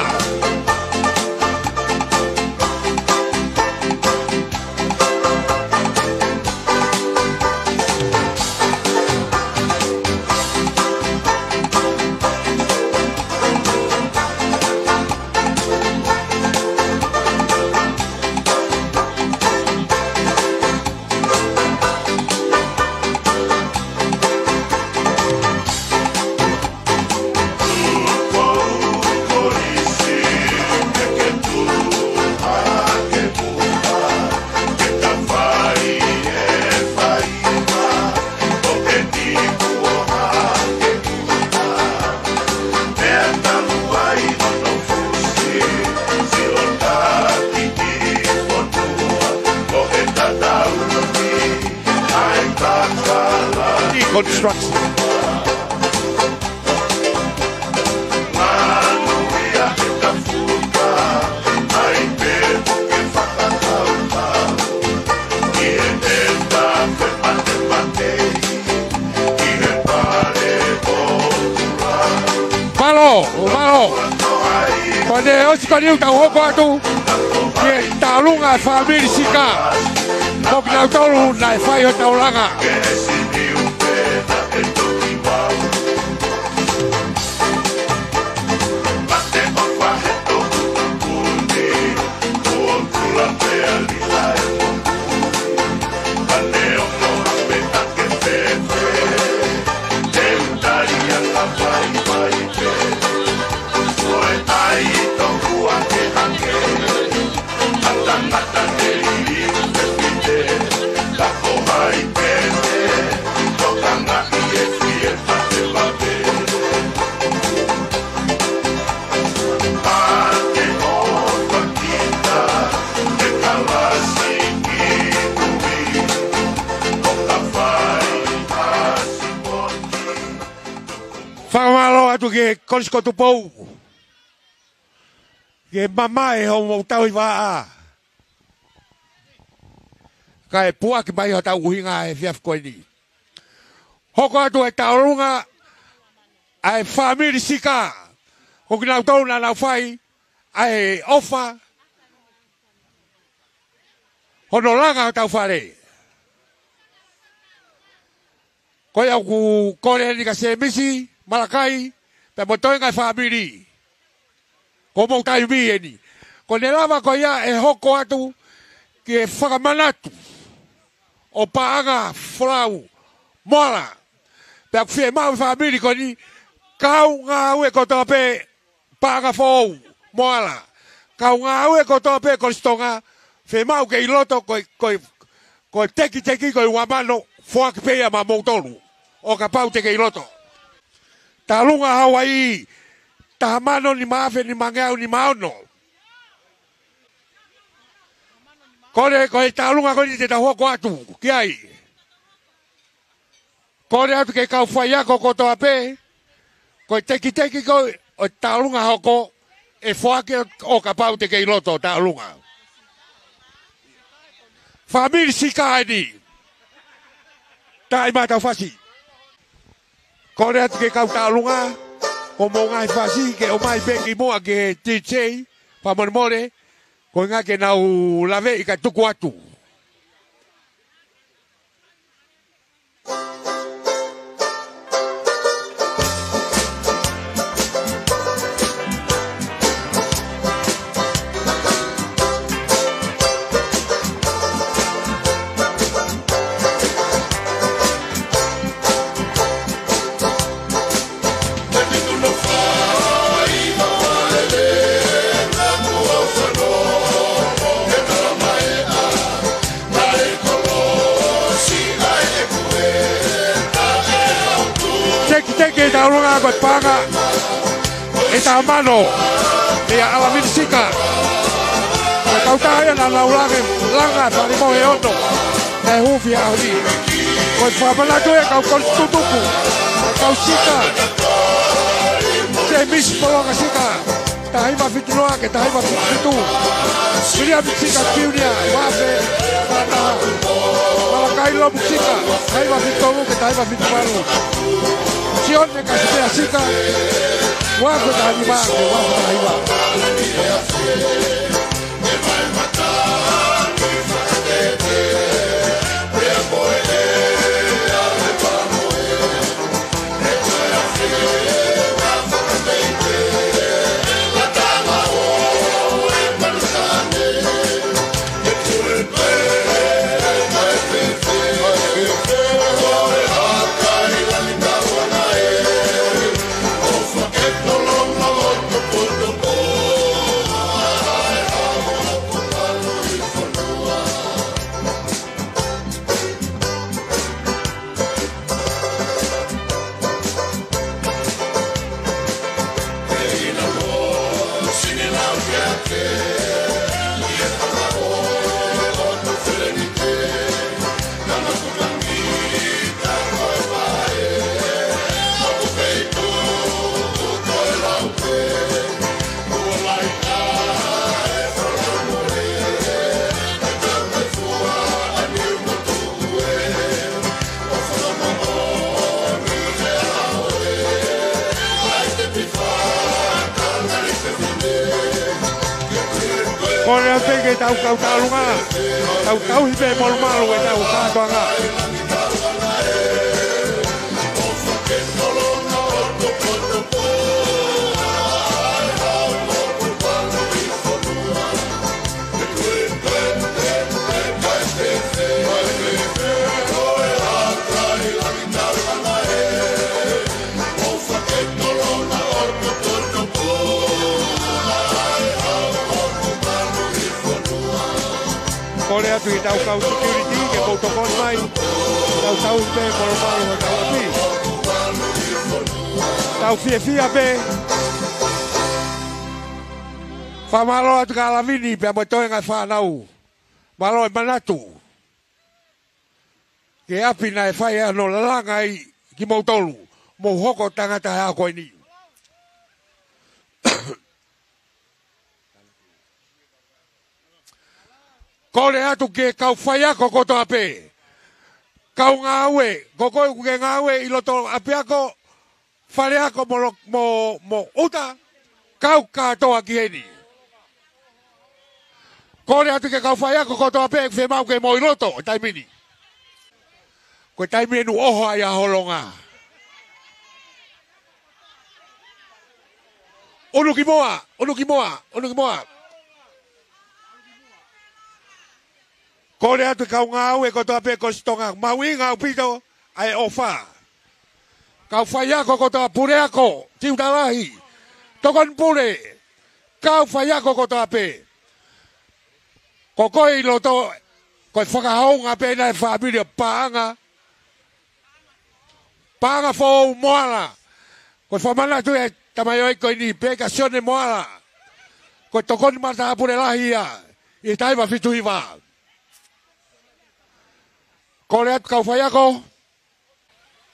Construction. Mālō, mālō. Ko ʻene ʻosi ko eni ʻoku tau hoko atu ki he tālunga ʻa e fāmili Sika. Mo kinautolu naʻe fai hotau langa. atu ki he Kolisi ko Tupou ke mamaʻo hoʻomou tauhi vaʻa, kae puaki mai hotau ʻuhinga he efiafi ko eni. Hoko atu e tauʻolunga ʻa e fāmili Sika, ko kinautolu naʻa nau fai ʻa e ʻofa hono langa hotau fale. Ko ia ʻoku kole eni kia Sēmisi Malakai pea mo e toenga e fāmili, ko hoʻomou taimi eni. Ko ʻene lava ko ia ʻe hoko atu ki he fakamanatu ʻo Paʻanga Folau Moala. Pea ʻoku fiemaʻu e fāmili ko eni, kau ngāue kotoa pē, Paʻanga Folau Moala, kau ngāue kotoa pē Kolisi Tonga, fiemaʻu ke ʻi loto ko e, ko e, ko e tekiteki ko e ua mano, foaki pē ia maʻamoutolu ʻo kapau te ke ʻi loto. Tauʻolunga Hauaiʻi, taha mano nima afe nimangeau nima ono. Kole ko e tauʻolunga ko eni te tau hoko atu ki ai. Kole atu ki he kau faiako kotoa pē, ko e tekiteki ko ē ʻo e tauʻolunga hoko, ʻe foaki ʻo kapau te ke ʻi loto tauʻolunga. Fāmili Sika eni. Taʻi mai hotau fasi. Kole atu ki he kau tauʻolunga, ko hoʻomou ngaahi fasi ke ʻomai pē ki muʻa ki he D J, fakamolemole, ko e ʻuhinga ke nau laveʻi kae tuku atu. Tekiteki e tauʻolunga ko e paʻanga ʻe taha mano, ʻia ʻAlavini Sika. Ko e kautaha ia naʻa nau langa, langa e fale mohe ʻe ono naʻe huufi he ʻaho ni. Ko e fakamanatu ia ki he kau kolisi tutuku, ko e kau Sika, Sēmisi Polonga Sika, taha hiva fitu noa ki he taha hiva fitu fitu. Viliami Sika Junior, ua afe taha taha. Malakai Lomu Sika, taha hiva fitu tolu ki he taha hiva fitu valu. Sione Kasipea Sika, ua afe taha nima ki he ua afe taha hiva. Kole atu ki he kau tauʻolunga, tau tauhi pē molumalu ʻetau kātoanga. Kole atu ki he tau kau security ke mou tokoni mai. Tau tauhi pē molumalu ʻetau ʻapi. Tau fiefia pē. Fakamālō atu kia ʻAlavini pea mo e toenga e fānau. Mālō e manatu ki he ʻapi naʻe fai ai hono langa ai kimoutolu, mou hoko tangata he ʻaho ko eni. Kole atu ki he kau faiako kotoa pē. Kau ngāue, ko koe ʻoku ke ngāue ʻi loto ʻapiako, faleako mo lo-, mo, mo ʻuta, kau kātoa ki heni. Kole atu ki he kau faiako kotoa pē, fiemaʻu ke mou ʻi loto, taimi ni. Ko e taimi eni ʻoku ʻoho ai ʻa Holonga. ʻUnuki moa, ʻunuki moa, ʻunuki moa. Kole atu kau ngāue kotoa pē Kolisi Tonga, mahuʻinga ʻaupito ʻa e ʻofa. Kau faiako kotoa, puleako, tiuta lahi, tokoni pule, kau faiako kotoa pē. Ko koe ʻi loto, ko e fakahounga pē ena e fāmili ʻo Paʻanga, Paʻanga Foʻou Moala. Ko e fakamanatu e tamaioʻeiki ko eni, Peka Sione Moala. Ko e tokoni matāpule lahi ia ʻi he taha hiva fitu hiva. Kole atu kau faiako.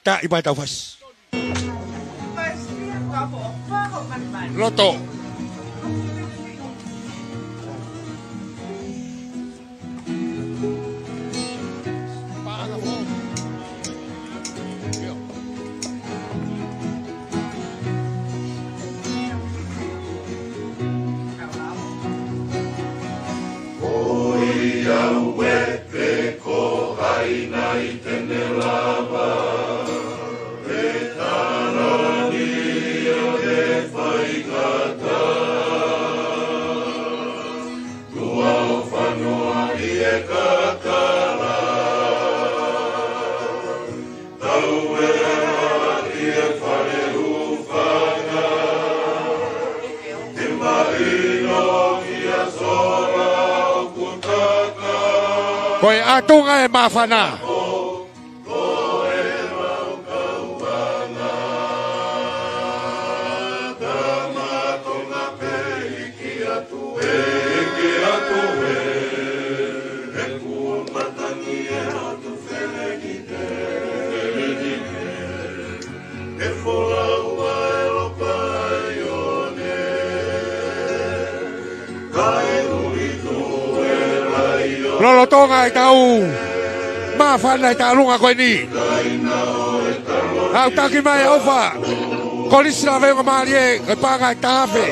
Taʻi mai tau fasi. Loto. Ko ia ue pe ko hai nai te ne lava e talani ʻo e faingataʻa. Tuʻa ʻo fanoa ʻi he kakala. Tau e ala ʻi he fale ʻofa. Te maʻino kia sola ʻoku taka. Ko e ʻatunga e māfana. Ko e mau kauanga. Tama Tonga pē hiki atu ē. Hiki atu ē. He kuo matangi e ʻOtu Lolotonga e tau māfana e taʻalunga ko eni. Aʻu taki mai e ʻofa. Kolisi Laveonga Mālie, ko e paʻanga ʻe taha afe.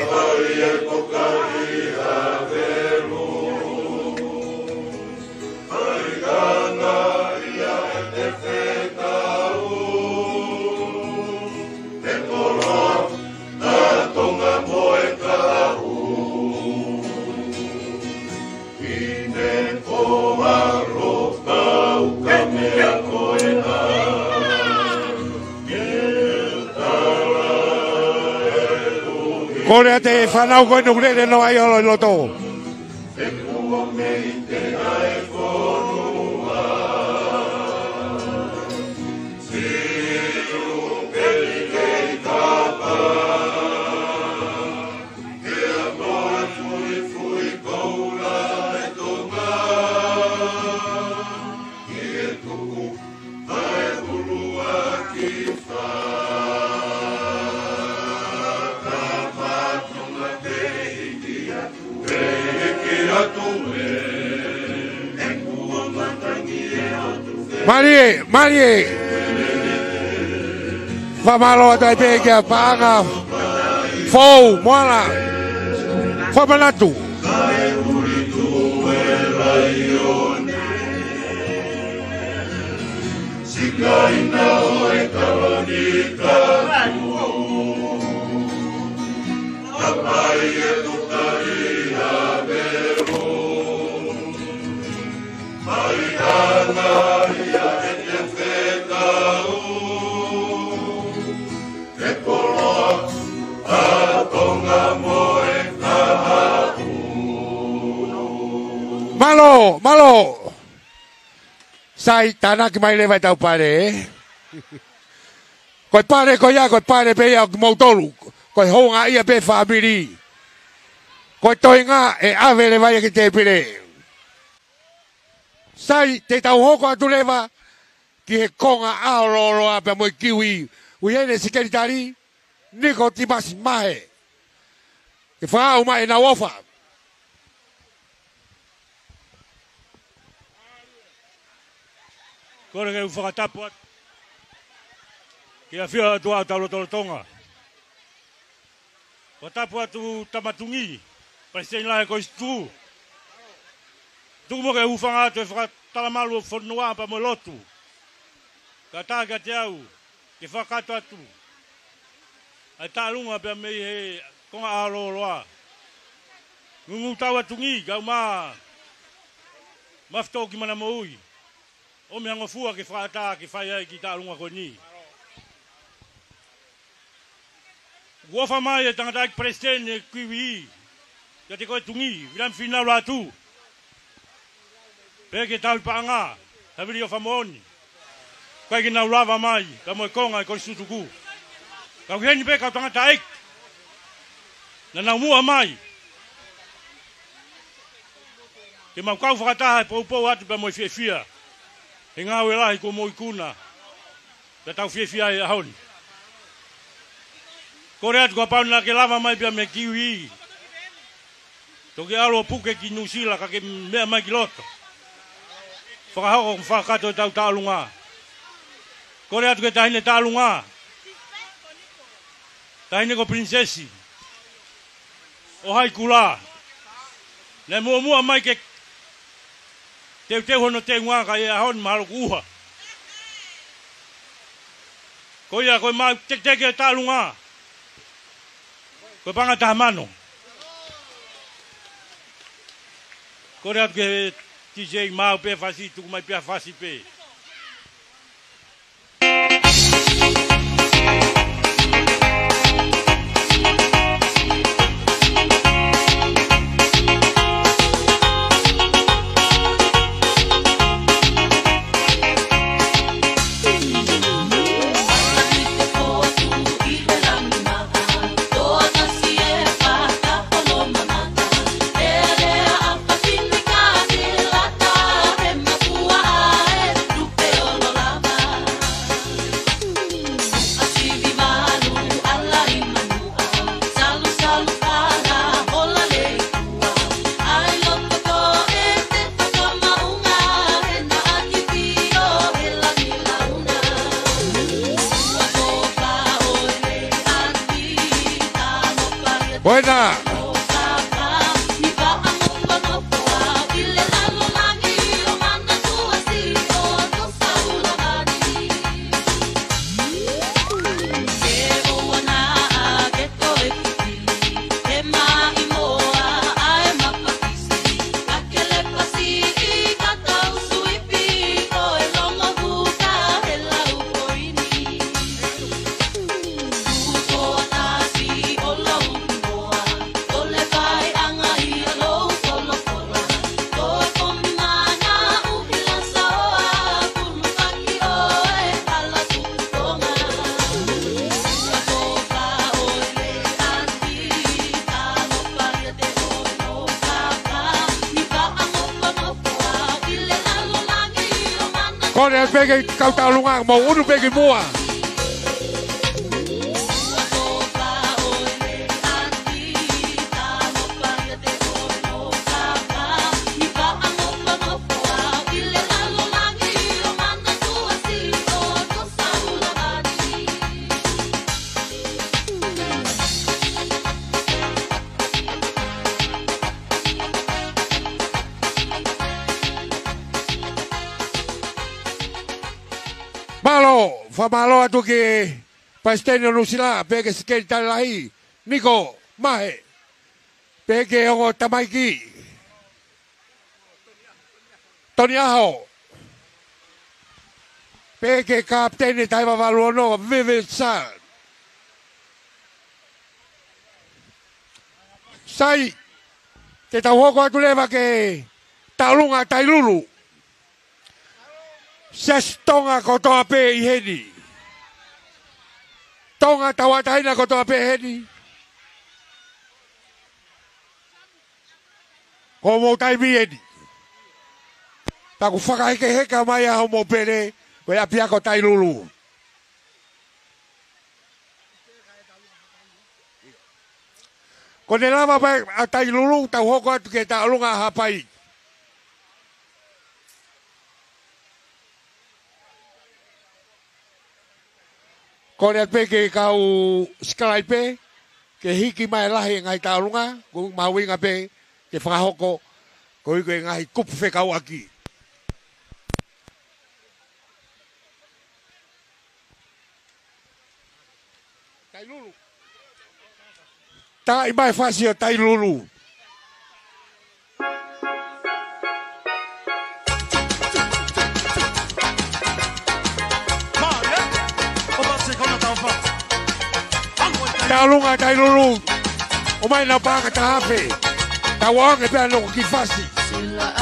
Kole atu e fānau ko eni ʻoku lele noa ʻi loto. Mālie, mālie. Fakamālō atu ai pē kia Paʻanga Foʻou Moala. Fakamanatu. Sikaina ʻo e taloni katu. Kapai e tutali a Velu. Mai ana ia e te fekau. E koloa a Tonga mo e kahaʻu. Mālō, mālō. Sai, tānaki mai leva e tau pale, ē? Ko e pale ko ia, ko e pale pē ia ʻo kimoutolu. Ko e houngaʻia pē fāmili. Ko e toenga ʻe ʻave leva ia ki he tēpile. Sai, te tau hoko atu leva ki he konga ʻao lōloa pea mo e kiui, ui heni e Sekelitali, Nikotimasi Mahe. Ke fakaʻau mai ʻenau ʻofa. Kole ke u fakatapu atu ki he ʻafio ʻa e ʻOtua ʻo tau lotolotonga. Fakatapu atu Tama Tuʻi, Palesiteni Lahi ʻo e Kolisi Tuku. Tuku muʻa ke u hūfanga atu he fakatalamālō ʻo e fonua pea mo e lotu. Kātaki kiate au ke fakakakato atu ʻa e taʻalunga pea mei he konga ʻAho Lōloa. Ngūngū tau atu ni, kau mā, mafito ki mana moʻui. ʻOmi ha ngofua ke fakaʻatā ke fai ai e kiʻi taʻalunga ko eni. ʻOku ʻofa mai e tangataʻeiki Palesiteni ʻo e Kiwi, kiate koe Tuʻi, Viliami Fīnau Lātū. Pehē ki he tauhi paʻanga, Havili ʻOfamoʻoni. ʻIkai ke nau lava mai, pea mo e konga ʻo e Kolisi Tuku. Ka ʻoku ʻi heni pē kau tangataʻeiki naʻa nau muʻa mai. Ke mau kau fakataha he poupou atu pea mo e fiefia he ngāue lahi kuo mou ikuna. Pea tau fiefia he ʻaho ni. Kole atu kapau naʻa ke lava mai pea mei Kiwi, toki ʻalu ʻo puke ki Nuʻusila ka ke meʻa mai ki loto. Fakahoko mo fakakakato ʻetau taʻalunga. Kole atu ki he taʻahine taʻalunga. Taʻahine ko Pilinisesi ʻo Haikula. Naʻe muʻomuʻa mai ke teuteu hono teunga ka ʻi he ʻaho ni mahalo kuo ʻuha. Ko ia ko e maʻu teketeke ʻo e taʻalunga, ko e paʻanga ʻe taha mano. Kole atu ki he DJ maʻu pē fasi, tuku mai pē fasi pē. Buena. Kole pē ke kau taʻalunga, mau ʻunu pē ki muʻa. Mālō, fakamālō atu ki he Palesiteni ʻo Nuʻusila, pehē ki he Sekelitali Lahi, Niko Mahe, pehē ki he ongo tamaiki, Toni ʻAho, pehē ki he Kapiteni Taha Valu Ono, Veve Sal. Sai, te tau hoko atu leva ki he taʻalunga Tailulu. Siasi Tonga kotoa pē ʻi heni. Tonga tauʻatāina kotoa pē ʻi heni. Ko hoʻomou taimi eni. Taku fakahekeheka mai ʻa hoʻomou pele, ko e ʻapiako Tailulu. Ko ʻene lava mai ʻa Tailulu, tau hoko atu ki he taʻalunga Haʻapai. Kole atu pē ki he kau sikalaipe, ke hiki mai lahi e ngaahi tauʻolunga, ko e mahuʻinga pē ke fakahoko, koeʻuhi ko e ngaahi kupu fekauʻaki. Tailulu. Taaʻi mai e fasi ʻo Tailulu. Tauʻolunga Tailulu. ʻOmai ʻenau paʻanga taha afe. Tau ʻoange pē ʻa e noko ki fasi.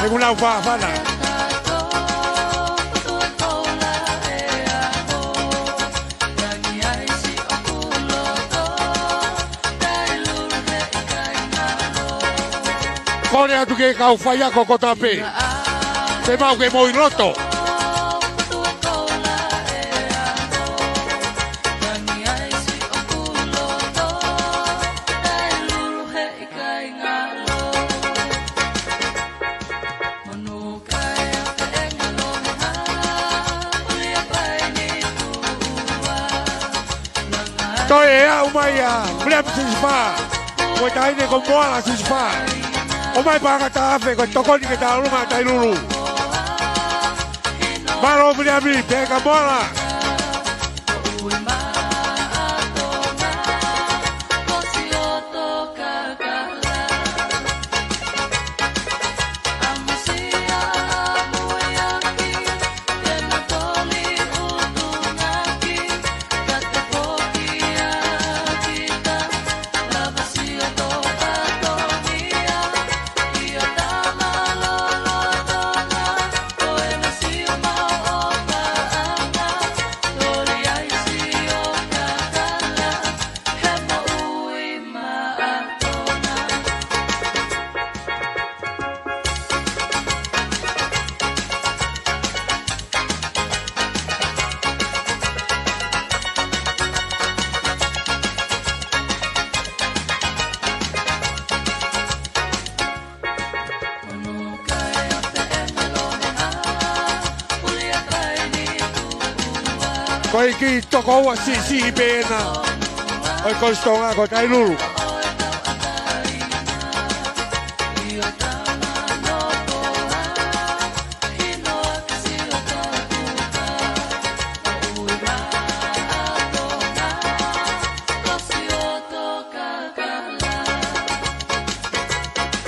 He kuo nau fāfana. Kole atu ki he kau faiako kotoa pē. Te mau ke mou ʻi loto. Toe ʻe aʻu mai ʻa William Sisipa. Ko e taʻahine ko Moala Sisipa. ʻOmai paʻanga taha afe ko e tokoni ki he tauʻolunga Tailulu. Mālō William, pea ka Moala. Ko e kiʻi toko ua siʻisiʻi pē ena ʻo e Kolisi Tonga ko Tailulu.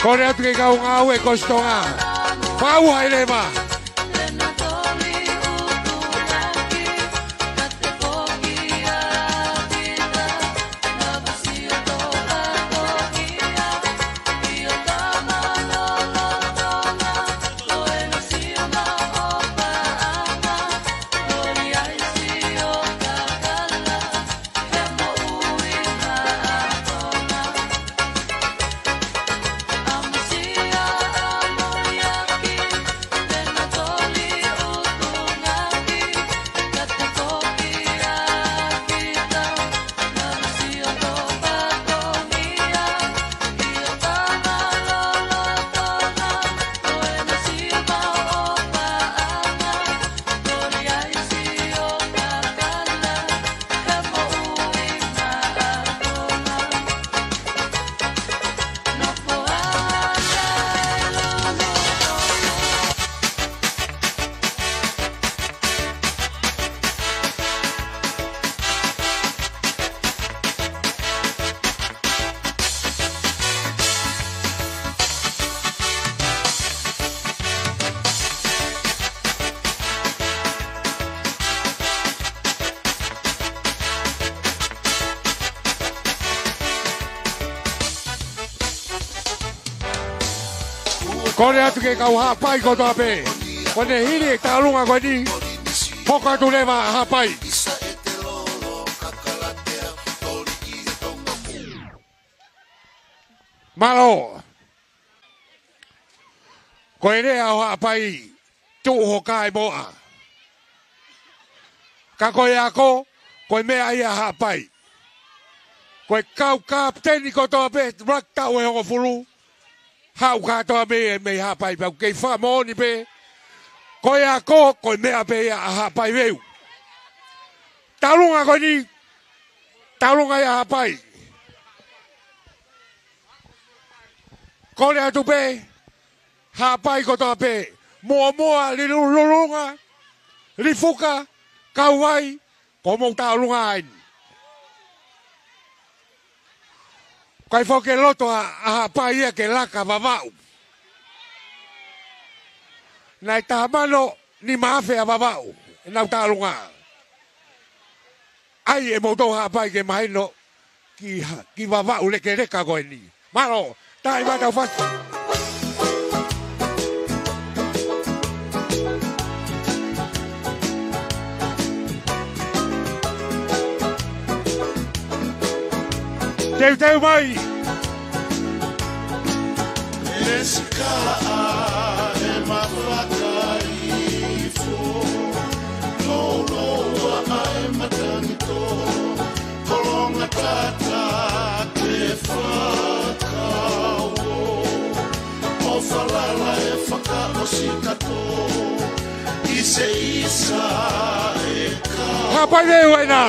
Kole atu ki he kau ngāue Kolisi Tonga. Fakaʻauha leva. Kole atu ki he kau Haʻapai kotoa pē. Ko ʻene hili e tauʻolunga ko eni, hoko atu leva ʻa Haʻapai. Mālō. Ko e lea ʻo Haʻapai, tuʻu ho kaimoʻa. Ka ko e ako, ko e meʻa ia ʻa Haʻapai. Ko e kau kapiteni kotoa pē, ʻuluaki taʻu ʻe hongofulu, haʻu kātoa mei, mei Haʻapai, pea ʻoku kei fakamoʻoni pē. Ko e ako, ko e meʻa pē ia ʻa Haʻapai Veu. Tauʻolunga ko eni, Taulunga ia Haʻapai. Kole atu pē, Haʻapai kotoa pē. Muʻomuʻa, Lilu-, Lulunga, Lifuka, Kauvai, ko homou taulunga eni. ʻIkai foki ke loto ʻa, ʻa Haʻapai ia ke laka Vavaʻu. Naʻe taha mano nima afe ʻa Vavaʻu, ʻenau taulunga. ʻAi ʻe moutolu Haʻapai ke mahino ki ha-, ki Vavaʻu lekeleka ko eni. Mālō, taimi ʻetau fasi. Teuteu mai. Lesikaʻa e mafakaifo, louloua ʻa e matangitolo, kolonga tata ke fakauo, ʻo falala e fakaʻosi kato, ʻi se isa e kau. Haʻapai leva ena.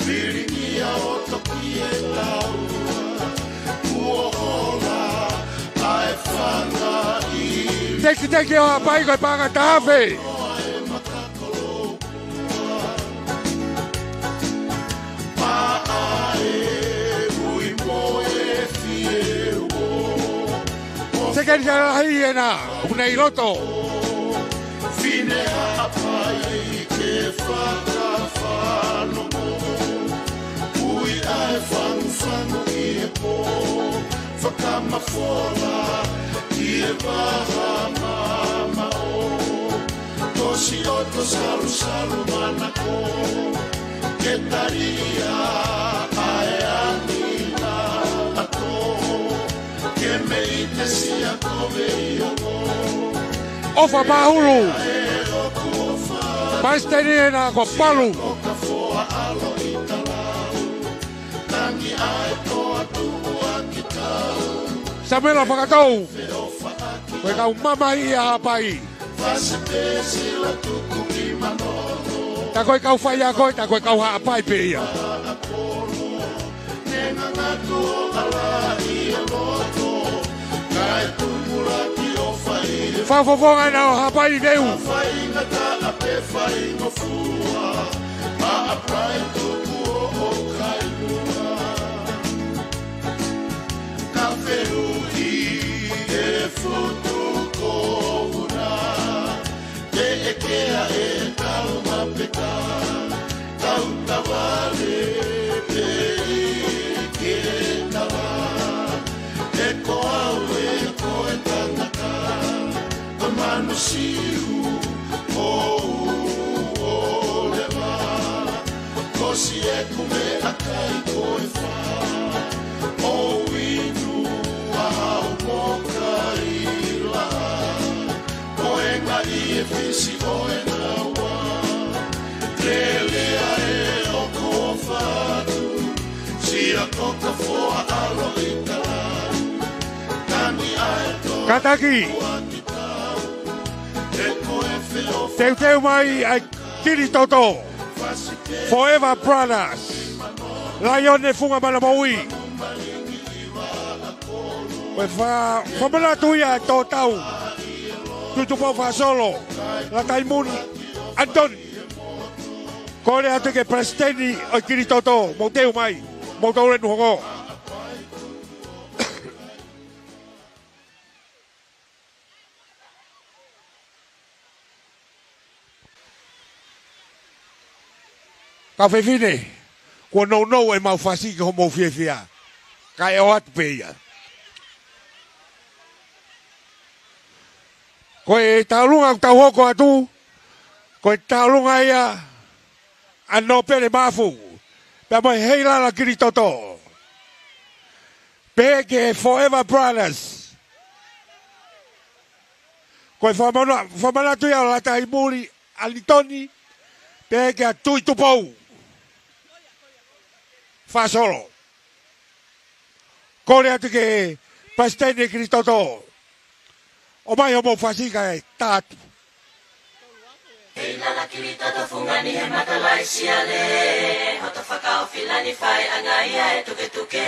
Pilingia ʻo toki e taua, kuo ola ʻa e fanga ʻili. Tekiteki ʻo Haʻapai ko e paʻanga taha afe. Maʻa e ui mo e fieuo. Sekeni ka lahi ena, ʻoku ne ʻi loto. Fine Haʻapai ke fakafanongo. Ui ʻa e fangufangu ʻi he pō. Fakamafola ʻi he vaha mamaʻo. Tosi ʻoto salusalu manako. Ke talia ʻa e angi na ato. Ke mei te sia kove i ongo. ʻOfa Pahulu. Palesiteni ena ko Palu. Samuela Fakatou. Ko e kau mamahi ʻa Haʻapai. Ta ko e kau faiako, ta ko e kau Haʻapai pē ia. Fakafofonga ena ʻo Haʻapai Veu. Ka fehuʻi e futu ko una, te ʻekea e tau mapeka, tau tavale pē ʻi ke tala, e ko au e ko e tangata, ko manu siu, ko u o leva. Kosi ʻeku meʻakai ko e fā, ʻo inu ʻa au mo kai laha, ko e ngaʻi e fisi ʻo e naua, lele ʻa e ʻoku ʻofa atu, sia ko ka foa ʻalo i talau, tangi ʻa e tō. Kātaki. Teuteu mai ʻa e Kilitoto. Forever Brothers. Laione Funga Manamoui. Ko e fa-, fakamanatu ia ʻa e tō tau. Tuʻi Tupou Fasolo. Lataimuli ʻAnitoni. Kole atu ki he palesiteni ʻo e Kilitoto. Mou teu mai. Mou tau lenu hoko. Kau fefine, kuo nounou ʻemau fasi ki hoʻomou fiefia, kae ʻoatu pē ia. Ko e taulunga ʻoku tau hoko atu, ko e taulunga ia ʻa Nōpele Mafu, pea mo e Heilala Kilitoto. Pehē ki he Forever Brothers. Ko e fakamana-, fakamanatu ia ʻo Lataimuli ʻAnitoni, pehē kia Tuʻi Tupou Fasolo. Kole atu ki he palesiteni Kilitoto. ʻOmai hoʻomou fasi kae tā atu. Heilala Kilitoto fungani he mata laisiale, hoto Faiʻanga ia ʻe tuketuke,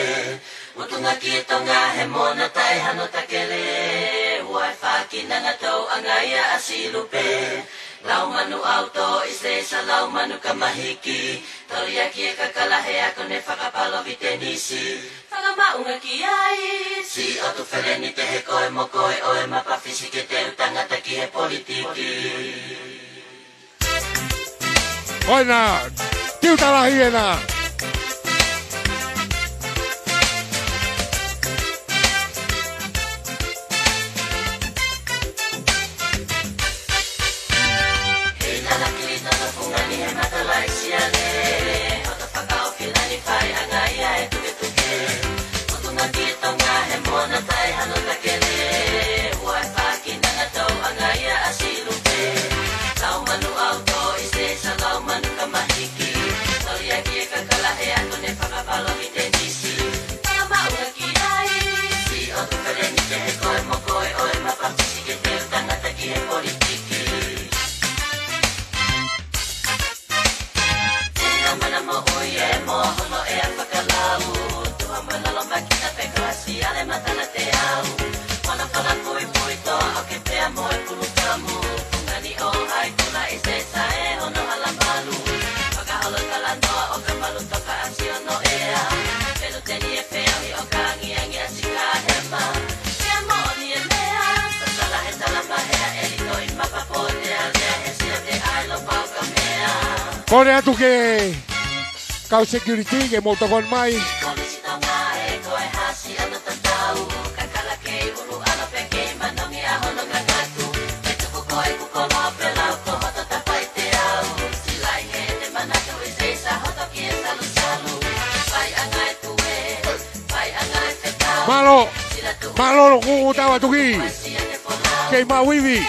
mutunga ki Tonga he mona taʻe hano takele. Ua e fākinanga tauʻanga ia ʻa Silupe. Laumanu ʻauto ʻi se isa laumanu kamahiki. Toli ʻaki e kakala he ako ne fakapalovitenisi. Fakamaʻunga ki ai, si ʻotu feleni te he koe mo koe ʻo e mapafisi ke teu tangata ki he politiki. ʻOi nā, tiuta lahi ena. Hei lala kili toto fungani he mata laisiale. Hoto fakaofilani faiʻanga ia ʻe tuketuke. Mutunga ki Tonga he mona taʻe hano takele. Ua e fākinanga tauʻanga ia ʻa Silupe. Laumanu ʻauto ʻi se isa laumanu kamahiki. Toli ʻaki e kakala he ako ne fakapalovitenisi. Fakamaʻunga ki ai, si ʻotu feleni te he koe mo koe ʻo e mapafisi ke teu tangata ki he politiki. Tena mana moʻui e mo hono ʻea fakalau. Tuha mana loma kita pe ko Siale Matana te au. Mana fala puipui toa ʻo ke pea mo e pulukamu. Fungani ʻo hai kula ʻi se sae hono hala malu. Fakaholo talanoa ʻo ka malu toka ʻa Siono ʻea. Pelu teni e feohi ʻo ka angiangi ʻa Sika Hema. Pea moʻoni e meʻa, sasala he tala mahea e lito ʻi mapa pote a lea he sio te ai lo pau ka mea. Kole atu ke kau security ke mou tokoni mai. Komisi Tonga e ko e hasi ana tatau, kakala kei ulu alo pe kei manongi a hono ngangatu. Ke tuku ko e kukolo pe lau ko hoto tapai te au. Silai he te manatu ʻi se isa hoto ki e salusalu. Faiʻanga e tue. Mālō, mālō loku tau atu ki. Kei mau ivi.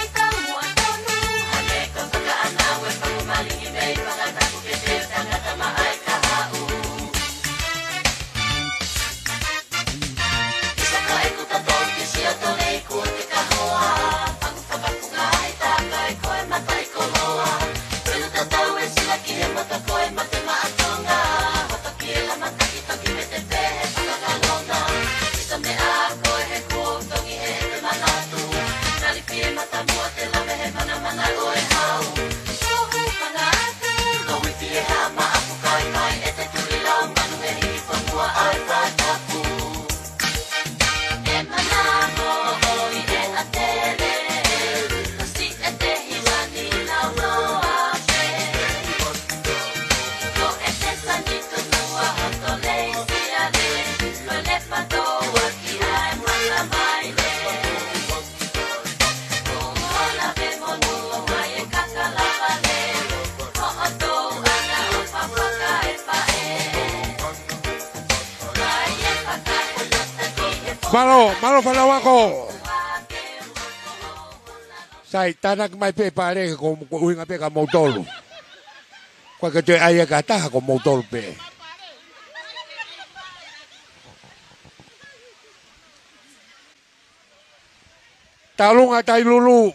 Mālō, mālō fānau ako. Sai, tānaki mai pē pale ko, ko ʻuhinga pē ka moutolu. Ko e ka toe ʻai ʻe ka taha ko moutolu pē. Taulunga Tailulu,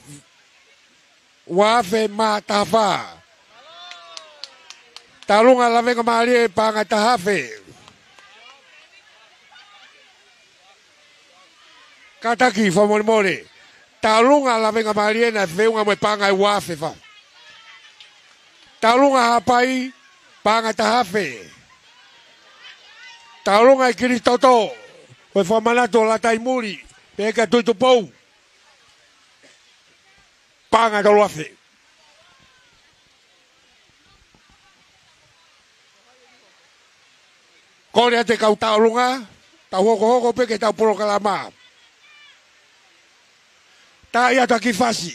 ua afe mā taha fā. Taulunga Lavengamālie paʻanga taha afe. Kātaki fakamolemole. Taulunga Lavengamālie naʻe feʻunga mo e paʻanga ʻe ua afe fā. Taulunga Haʻapai paʻanga taha afe. Taulunga ʻi Kilisitoto, ko e fakamanatu ʻo Lataimuli, pea kia Tuʻitupou, paʻanga tolu afe. Kole atu e kau taulunga, tau hokohoko pē ke tau polokalama. Taaʻi atu ʻa Kifasi.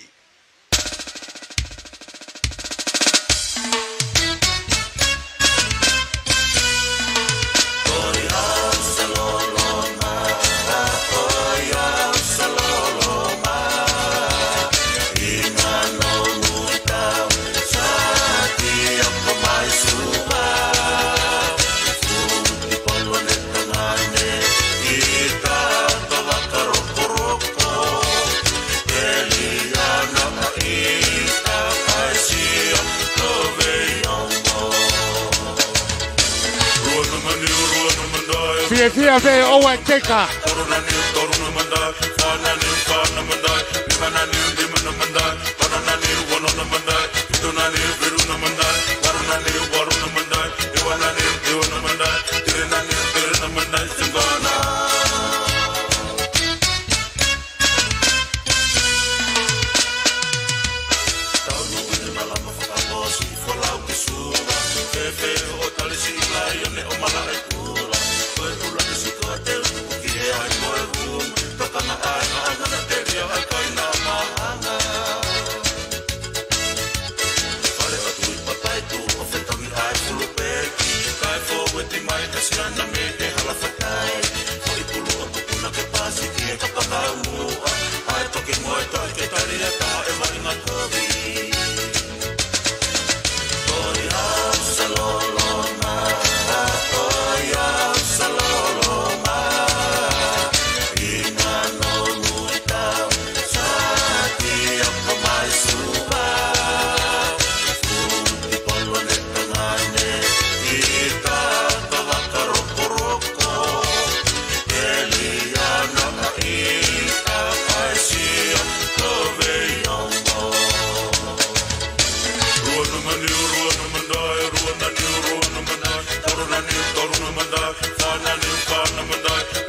Fiefia pē ʻoua ʻe teka.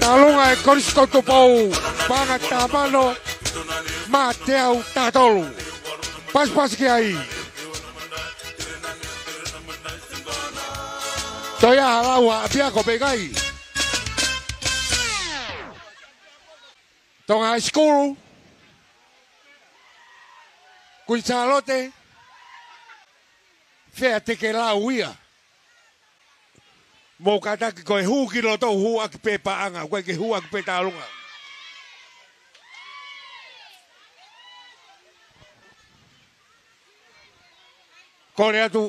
Talunga ʻa e Kolisi ko Tupou, paʻanga ʻe taha mano mā teau taha tolu. Pasipasi ki ai. Toe ʻi ai ha lau ʻa ʻapiako pe ʻikai? Tonga High School. Kuini Sālote. Fea te ke lau ia? Mou kātaki ko e hū ki loto, hū ʻaki pē paʻanga, ʻoku ʻikai ke hū ʻaki pē talunga. Kole atu,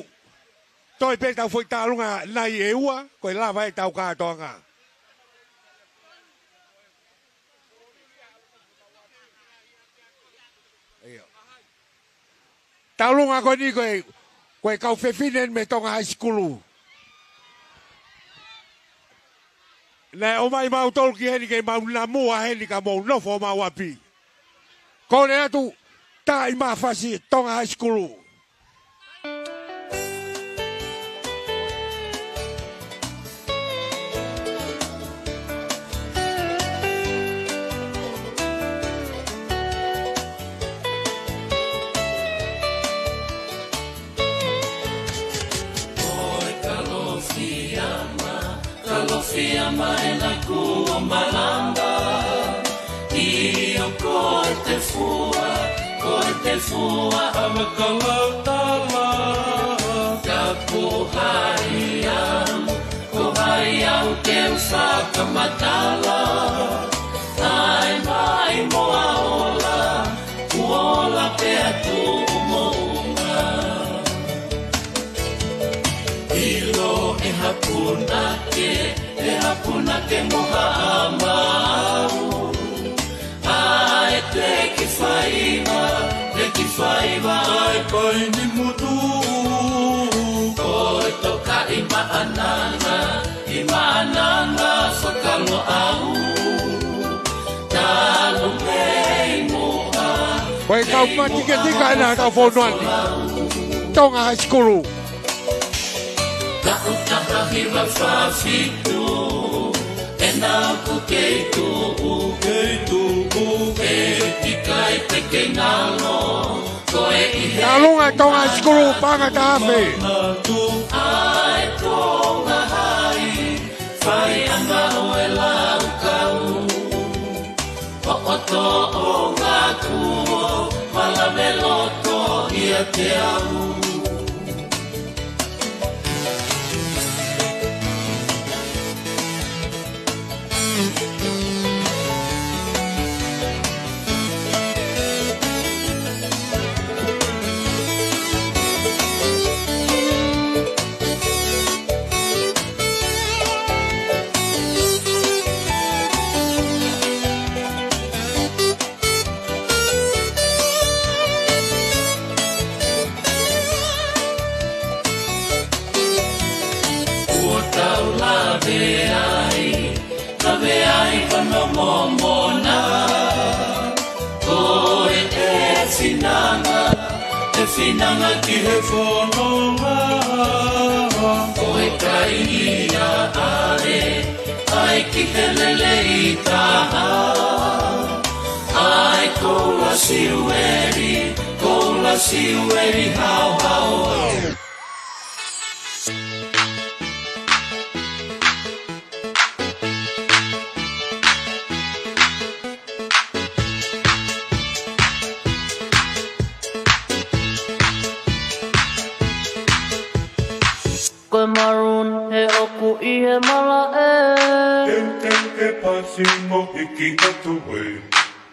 toe pē tau foʻi talunga nai ʻe ua, ko e lava ʻetau kātoanga. ʻIo. Talunga ko eni ko e, ko e kau fefine mei Tonga High School. Naʻe ʻomai mautolu ki heni ke mau namua heni ka mou nofo homau ʻapi. Kole atu, Taʻi Mafasi, Tonga High School. Kalofiama e laku ʻo Malama. ʻIo ko e tefua, ko e tefua ʻa Makalautala. Ka ko hai au, ko hai au ke u fakamatala. ʻAi mai mo a ola, kuo ola pē ʻa Tuʻumoʻunga. ʻIlo ʻe ha punake, ʻe ha punake mo Haʻamau. ʻAi te ki faiva, te ki faiva ʻa e Paini Motu. Ko e toka ʻi Maʻananga, ʻi Maʻananga Fakaloʻau. Talu mei muʻa. Ko e kau matiketika ena ʻa e kau fonua ni. Tonga High School. Taʻu taha hiva fā fitu, ʻena ʻoku kei tuʻu, kei tuʻu, ʻe ʻikai te ke ngalo, ko e ʻi he Talunga Tonga High School, paʻanga ʻe taha afe. Manatu ʻa e Tonga High, fai ʻa e ngalo ʻe laukau. Hoʻo tōʻonga kuo malave loto ʻiate au. Lave ai, lave ai ko hono momona. Ko e finanga, e finanga ki he fononga. Ko e kai ia ale, ai ki he lelei taha. Ai ko la siueli, ko la siueli hao hao. Ko e maroon he ʻoku ʻi he malaʻe. Teu teu ke pasi mo hiki atu e.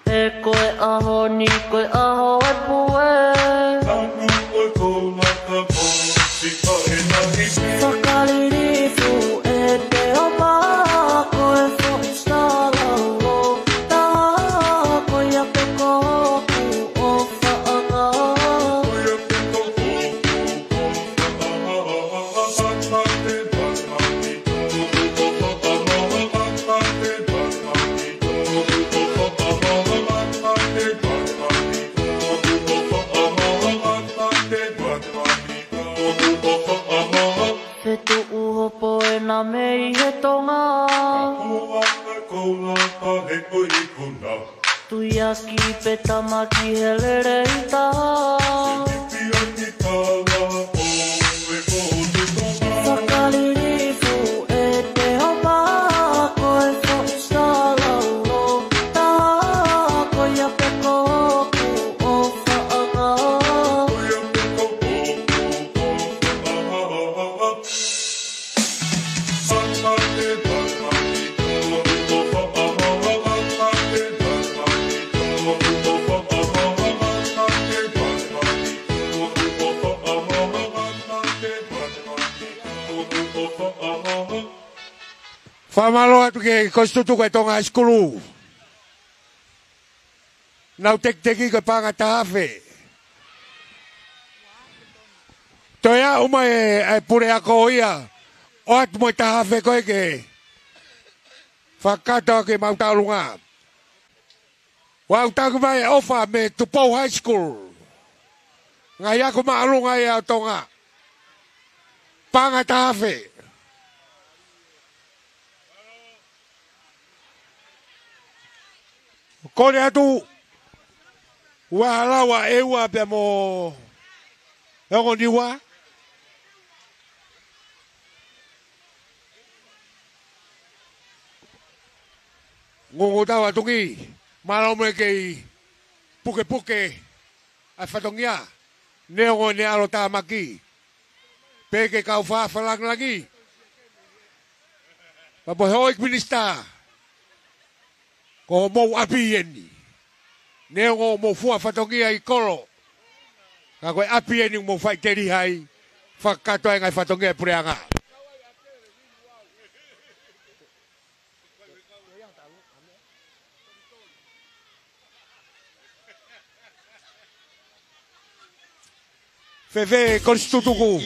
He ko e ʻaho ni, ko e ʻaho e pue. Anu ʻo e koula ka mo si ka e na i. Fakalilifu e te o ma, ko e foʻi sālaulo. Tā ko ia pē ko hoku ʻofaʻanga. Ko ia pē ko hoku Fetuʻu hopo ena mei he Tonga. Tuiaki pē tamaki he lelei taha. Fakalilifu e te o ma, ko e foʻi sālaulo. Tā ko ia pē ko hoku ʻofaʻanga. Fakamālō atu ki he Kolisi Tutuku ʻa e Tonga High School. Nau tekiteki ko e paʻanga taha afe. Toe aʻu mai e, e puleako ia, ʻoatu mo e taha afe ko ē ke fakakakato ki heʻemau tauʻolunga. ʻOku ou taki mai e ʻofa mei Tupou High School. Ngaahi ako māʻolunga ia ʻo Tonga. Paʻanga taha afe. Kole atu, ua hala ua e ua pea mo e ongo Niua. Ngongo tau atungi, mālō mo e kei pukepuke ʻa e fatongia, neongo ʻene ʻalu ʻo tāmaki. Pea ke kau fāfā langilangi. Pea mo e houʻeiki minisitā. Ko homou ʻapi eni. Neongo hoʻomou fua fatongia ʻi kolo. Ka ko e ʻapi eni ʻoku mou faʻiteliha ai. Fakakakato ai e ngaahi fatongia ʻa e puleʻanga. Fēfē Kolisi Tutuku?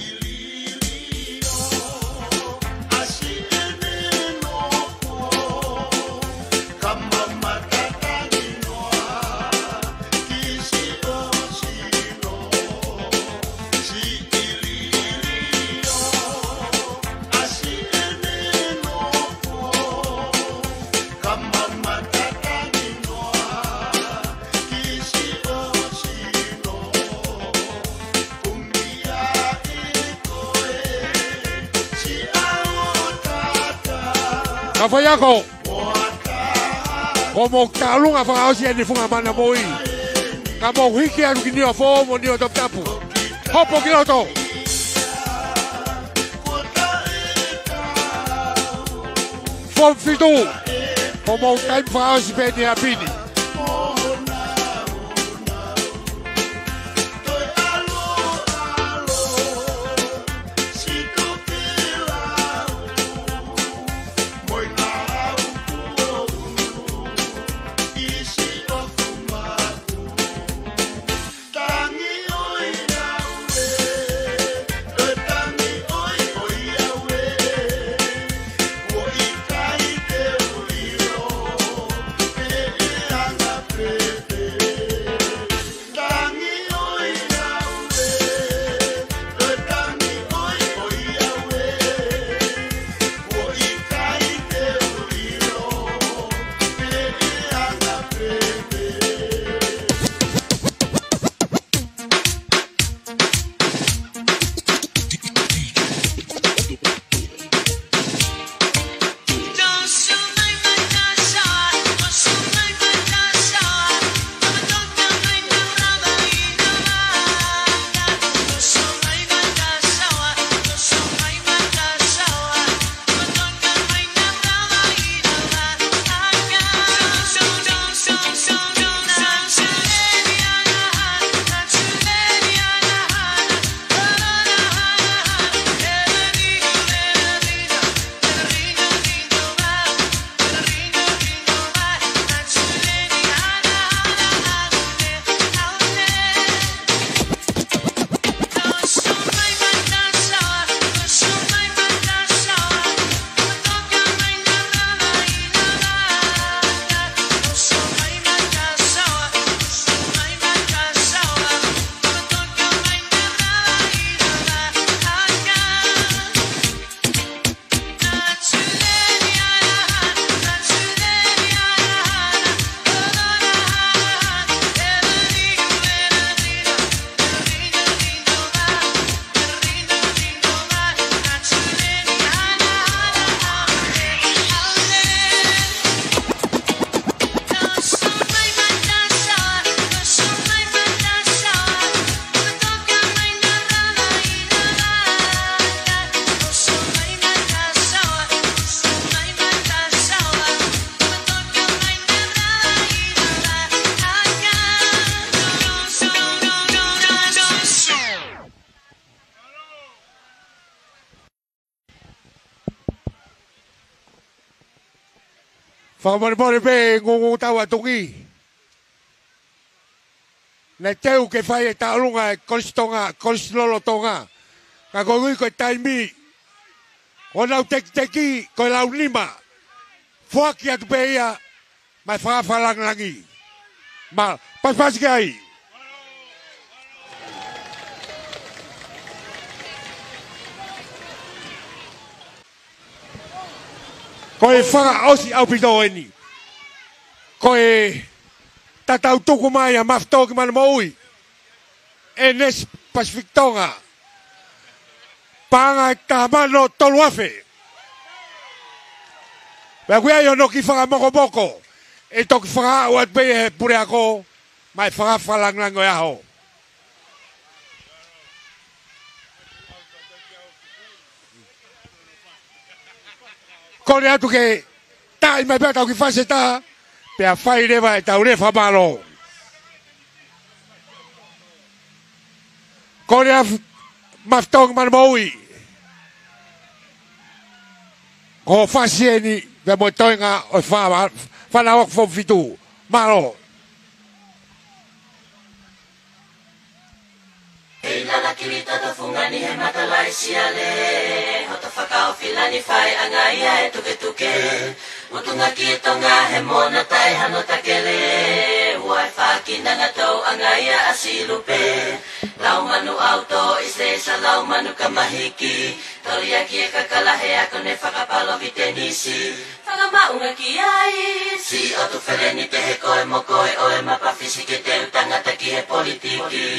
Ka faiako, ko hoʻomou tauʻolunga fakaʻosi eni, funga mana moʻui. Ka mou hiki atu ki Niuafoʻou mo Niuatoputapu. Hopo ki loto. Form fitu, ko homou taimi fakaʻosi pē eni ʻapi ni. Fakamolemole pē ngūngū tau ʻa Tuki. Naʻe teu ke fai e tauʻolunga e Kolisi Tonga, Kolisi Lolotonga. Ka koeʻuhi ko e taimi ʻoku nau tekiteki ko e lau nima. Foaki atu pē ia maʻa e Fakaafe Fakalāngilangi. Mālō, pasipasi ki ai. Ko e fakaʻosi ʻaupito eni. Ko e tatau tuku mai ʻa Mafitoki Manamoʻui, ʻEnesi Pacific Tonga, paʻanga ʻe taha mano tolu afe. Pea ʻoku ʻi ai hono kiʻi fakamokomoko, ʻe toki fakaaʻu atu pē ʻe he puleako maʻa e Fakaafe Fakalāngilangi ʻo e ʻaho. Kole atu ke taaʻi mai pē ʻetau kiʻi fasi ʻe taha, pea fai leva ʻetau lea fakamālō. Kole atu Mafitoki Manamoʻui, ko hoʻo fasi eni, pea mo e toenga ʻo e fa-, fānau ako Foomu Fitu. Mālō. ʻEi lala kili toto fungani he mata laisiale, hoto fakaofilani faiʻanga ia e tuketuke. Mutunga ki Tonga he mona taʻe hano takele, ua e fākinanga tauʻanga ia ʻa Silupe. Laumanu ʻauto ʻi se sa laumanu kamahiki, toli ʻaki e kakala he ako ne fakapalovitenisi. Fakamaʻunga ki ai, siʻotu feleni te he koe mo koe ʻo e mapafisi ke teu tangata ki he politiki.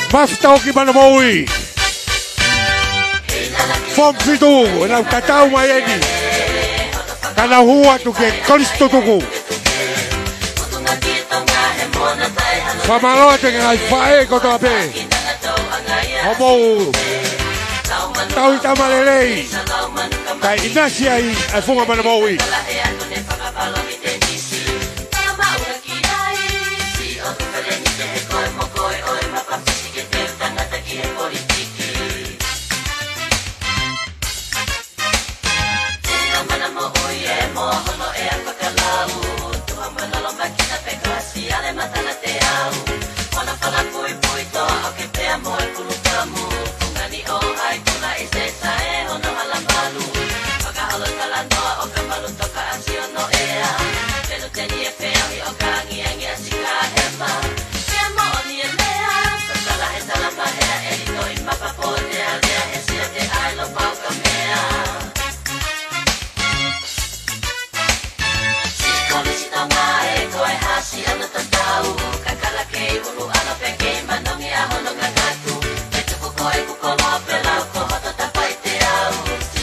Mafitoki Manamoʻui. Foomu Fitu, ʻenau tatau mai eni. Ka nau hū atu ki he Kolisi Tutuku. Fakamālō atu ki he ngaahi faʻē kotoa pē. Hoʻomou tauhi tama lelei. Kae ʻinasi ai ʻa e funga Manamoʻui.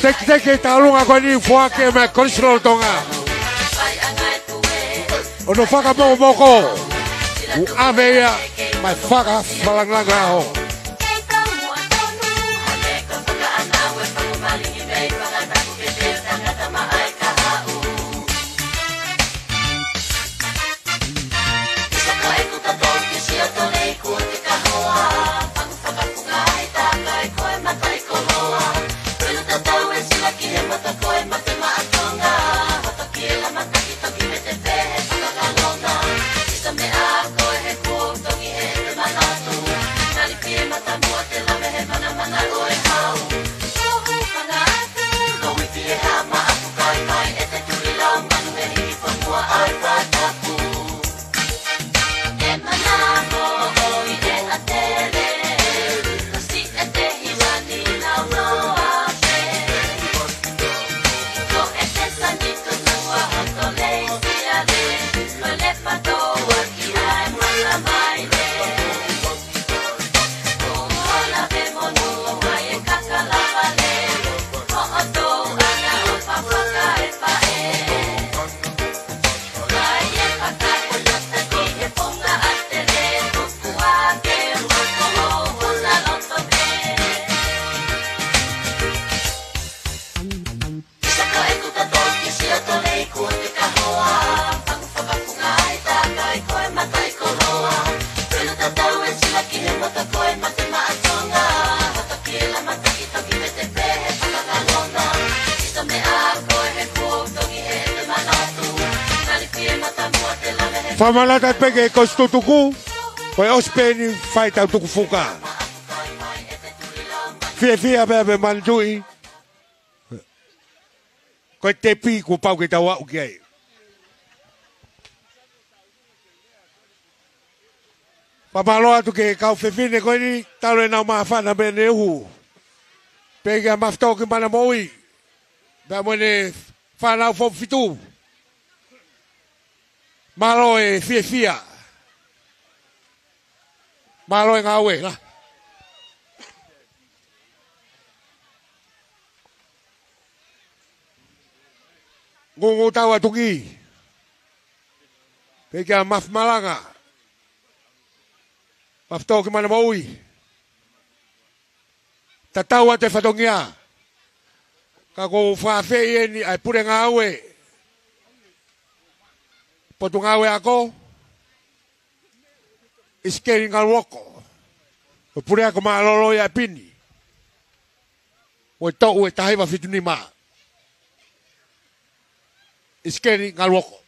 Tekiteki e tauʻolunga ko eni foaki mai Kolisi Lolotonga. Hono fakamokomoko, ʻoku ʻave ia maʻa e Fakaafe Fakalāngilangi ʻo e ʻaho. Fakamālō atu pē ki he kosi tutuku, ko e ʻosi pē eni fai ʻetau tukufuka. Fiefia pē ʻa e manatuʻi, ko e tepi kuo pau ke tau aʻu ki ai. Fakamālō atu ki he kau fefine ko eni, talu ʻenau māfana mei he uhu. Pehē kia Mafitōkimanamoʻui, pea mo ʻene fānau foʻi fitu. Mālō e fiefia. Mālō e ngāue, la. Ngūngūtau ʻa Tungī. Pehē kia Mafi Malanga, Mafitōkimanamoʻui. Tatau atu e fatongia. Ka ʻoku ou fakaafeʻi eni ʻa e pule ngāue, Potungāue Ako, ʻIsikeli Ngaluoko. Ko e puleako mālōlō ia ʻi ʻapi ni. Ko e toʻu e taha hiva fitu nima. ʻIsikeli Ngaluoko.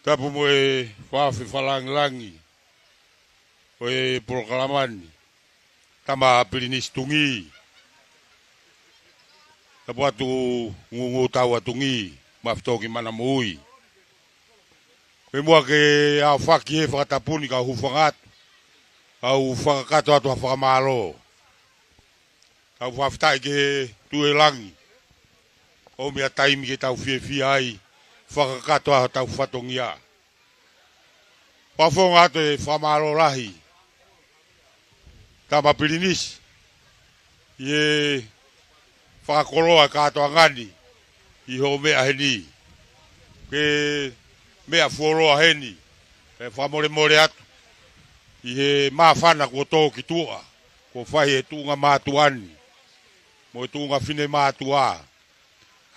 Tapu mo e fakaafe fakalāngilangi ʻo e polokalama ni. Tama Pilinisi Tungī. Tapu atu Ngūngūtau ʻa Tungī, Mafitōkimanamoʻui. Pea muʻa ke aofaki he fakatapu ni, kau hūfanga atu, kau fakakakato atu ha fakamālō. Kau fakafetaʻi ki he Tuʻi ʻo Langi, ʻomi ha taimi ke tau fiefia ai, fakakakato ʻa hotau fatongia. Fakafofonga atu e fakamālō lahi, Tama Pilinisi, ʻi he fakakoloa e kātoanga ni ʻi hoʻo meʻa heni. Ke meʻa fuoloa heni, ke fakamolemole atu ʻi he māfana kuo tō ki tuʻa, kuo fai ʻe he tuʻunga mātuʻa ni mo e tuʻunga finemātuʻa.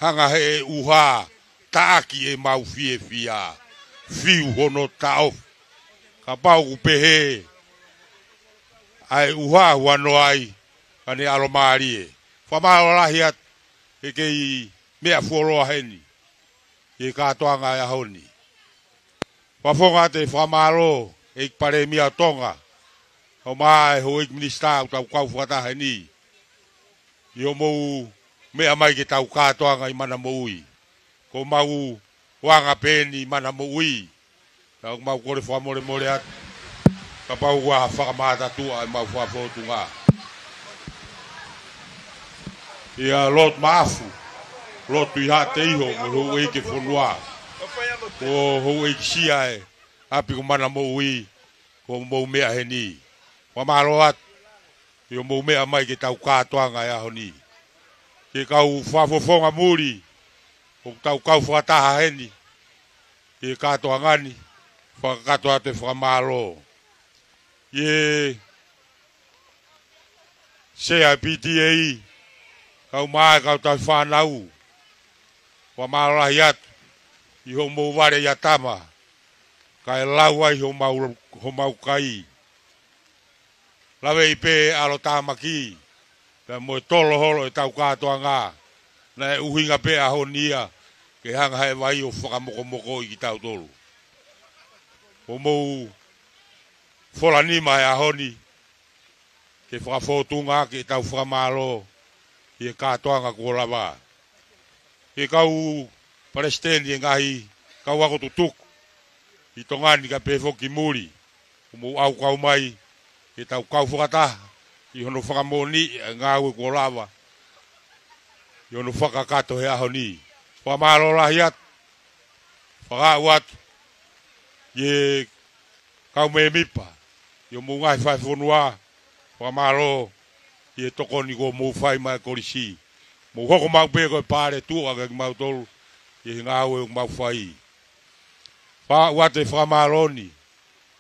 Hanga heʻe ʻuha taʻaki ʻemau fiefia, fiu hono taʻofi. Kapau ʻoku pehē ʻa e ʻuha, huano ai, ka ne ʻalomālie. Fakamālō lahi atu he kei meʻa fuoloa heni ʻi he kātoanga e ʻaho ni. Fakafofonga atu e fakamālō, ʻEiki Palēmia ʻo Tonga, ʻo maʻa e houʻeiki minisitā ʻoku tau kau fakataha heni, ʻi hoʻomou meʻa mai ke tau kātoanga ʻi Manamoʻui. Ko homau anga pē eni ʻi Manamoʻui. Ka ʻoku mau kole fakamolemole atu kapau ʻoku ʻi ai ha fakamātatuʻa ʻemau fakafōtunga. ʻIa Lord Maʻafu, Lord Tuʻihaʻateiho, mo e houʻeiki e fonua, ko e houʻeiki sia e ʻapi ko Manamoʻui, ko hoʻomou meʻa heni. Fakamālō atu ʻi hoʻomou meʻa mai ke tau kātoanga e ʻaho ni. Ki he kau fakafofonga muli ʻoku tau kau fakataha heni ʻi he kātoanga ni, fakakakato atu e fakamālō. ʻI he Sea e P T A, kau mai e kau tauhi fānau, fakamālō lahi atu ʻi hoʻomou vale ʻia Tama, kae lau ai homau, homau kai. Laveʻi pē ʻalotāmaki pea mo e tolo holo ʻetau kātoanga, naʻe ʻuhinga pē ʻaho ni ia ke hanga heʻe vai ʻo fakamokomokoʻi kitautolu. Ko hoʻomou fola nima he ʻaho ni, ke fakafōtunga ʻaki ʻetau fakamālō ʻi he kātoanga kuo lava. Ki he kau palesiteni e ngaahi kau ako tutuku ʻi Tonga ni kae pehē foki ki muli, ʻoku mou ʻaukau mai ke tau kau fakataha ʻi hono fakamoʻoniʻi e ngāue kuo lava ʻi hono fakakakato he ʻaho ni. Fakamālō lahi atu, fakaaʻu atu ki he kau mēmipa ʻi hoʻomou ngaahi fai fonua, fakamālō ʻi he tokoni kuo mou fai maʻa e kolisi. Mou hoko maʻu pē ko e pale tuʻa kia kimautolu ʻi he ngāue ʻoku mau fai. Fakaaʻu atu e fakamālō ni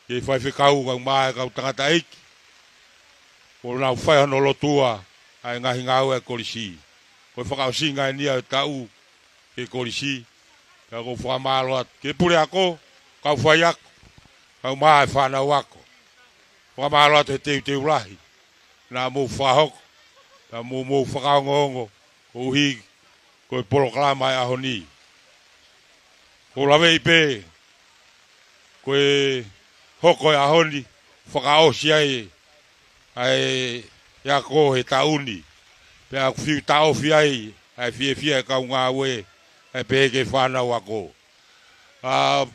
ki he faifekau kae ʻumaʻā e kau tangataʻeiki kuo nau fai hono lotua ʻa e ngaahi ngāue ʻa e kolisi. Ko e fakaʻosinga eni ia e taʻu ki he kolisi. Pea ʻoku ou fakamālō atu ki he puleako, kau faiako, kae ʻumaʻā e fānau ako. Fakamālō atu he teuteu lahi naʻa mou fakahoko, naʻa mou, mou fakaongoongo, koeʻuhi ko e polokalama e ʻaho ni. Ko e laveʻi pē, ko e hoko e ʻaho ni, fakaʻosi ai ʻa e ako he taʻu ni. Pea ʻoku fiu taʻofi ai ʻa e fiefia e kau ngāue, ʻa e pehē ki he fānau ako. ʻA,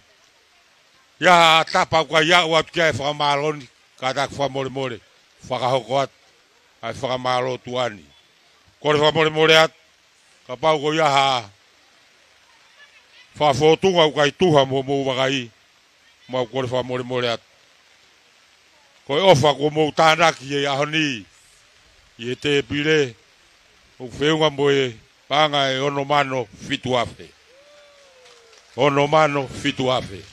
ʻi ai ha tapa ʻoku ʻikai aʻu atu ki ai e fakamālō ni, kātaki fakamolemole, fakahoko atu ʻa e fakamālō tuʻa ni. Kole fakamolemole atu, kapau ko ia ha fakafōtunga ʻoku ʻikai tuha mo mou vakai, mau kole fakamolemole atu. Ko e ʻofa kuo mou tānaki he ʻaho ni ʻi he tēpile, ʻoku feʻunga mo e paʻanga ʻe ono mano fitu afe. Ono mano fitu afe.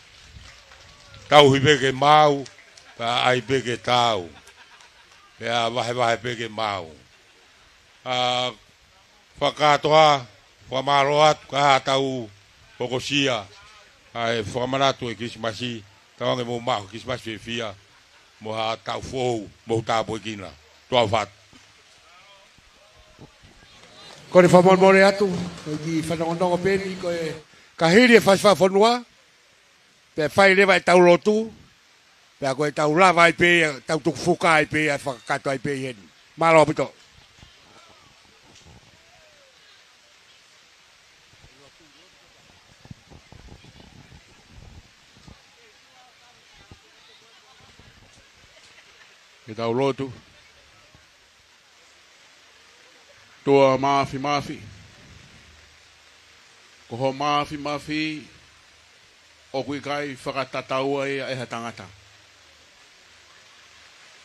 Tauhi pē ke maau, pea ʻai pē ke taau. Pea vahevahe pē ke maau. ʻA, fakakātoa, fakamālō atu, ka tau hokosia ʻa e fakamanatu e Kilisimasi, tauange mou maʻu Kilisimasi fiefia, mo ha taʻu foʻou, mou tāpuekina. Tuʻa ʻofa atu. Kole fakamolemole atu, ko e kiʻi fanongonongo pē eni, ko e ka hili e fasi fakafonua, pea fai leva ʻetau lotu, pea ko ʻetau lava ai pē, tau tuku fuka ai pē, ʻa e fakakātoa ai pē ʻi heni. Mālō ʻaupito. Ke tau lotu. ʻOtua Māfimafi, ko ho māfimafi ʻoku ʻikai fakatataua ia ʻe ha tangata.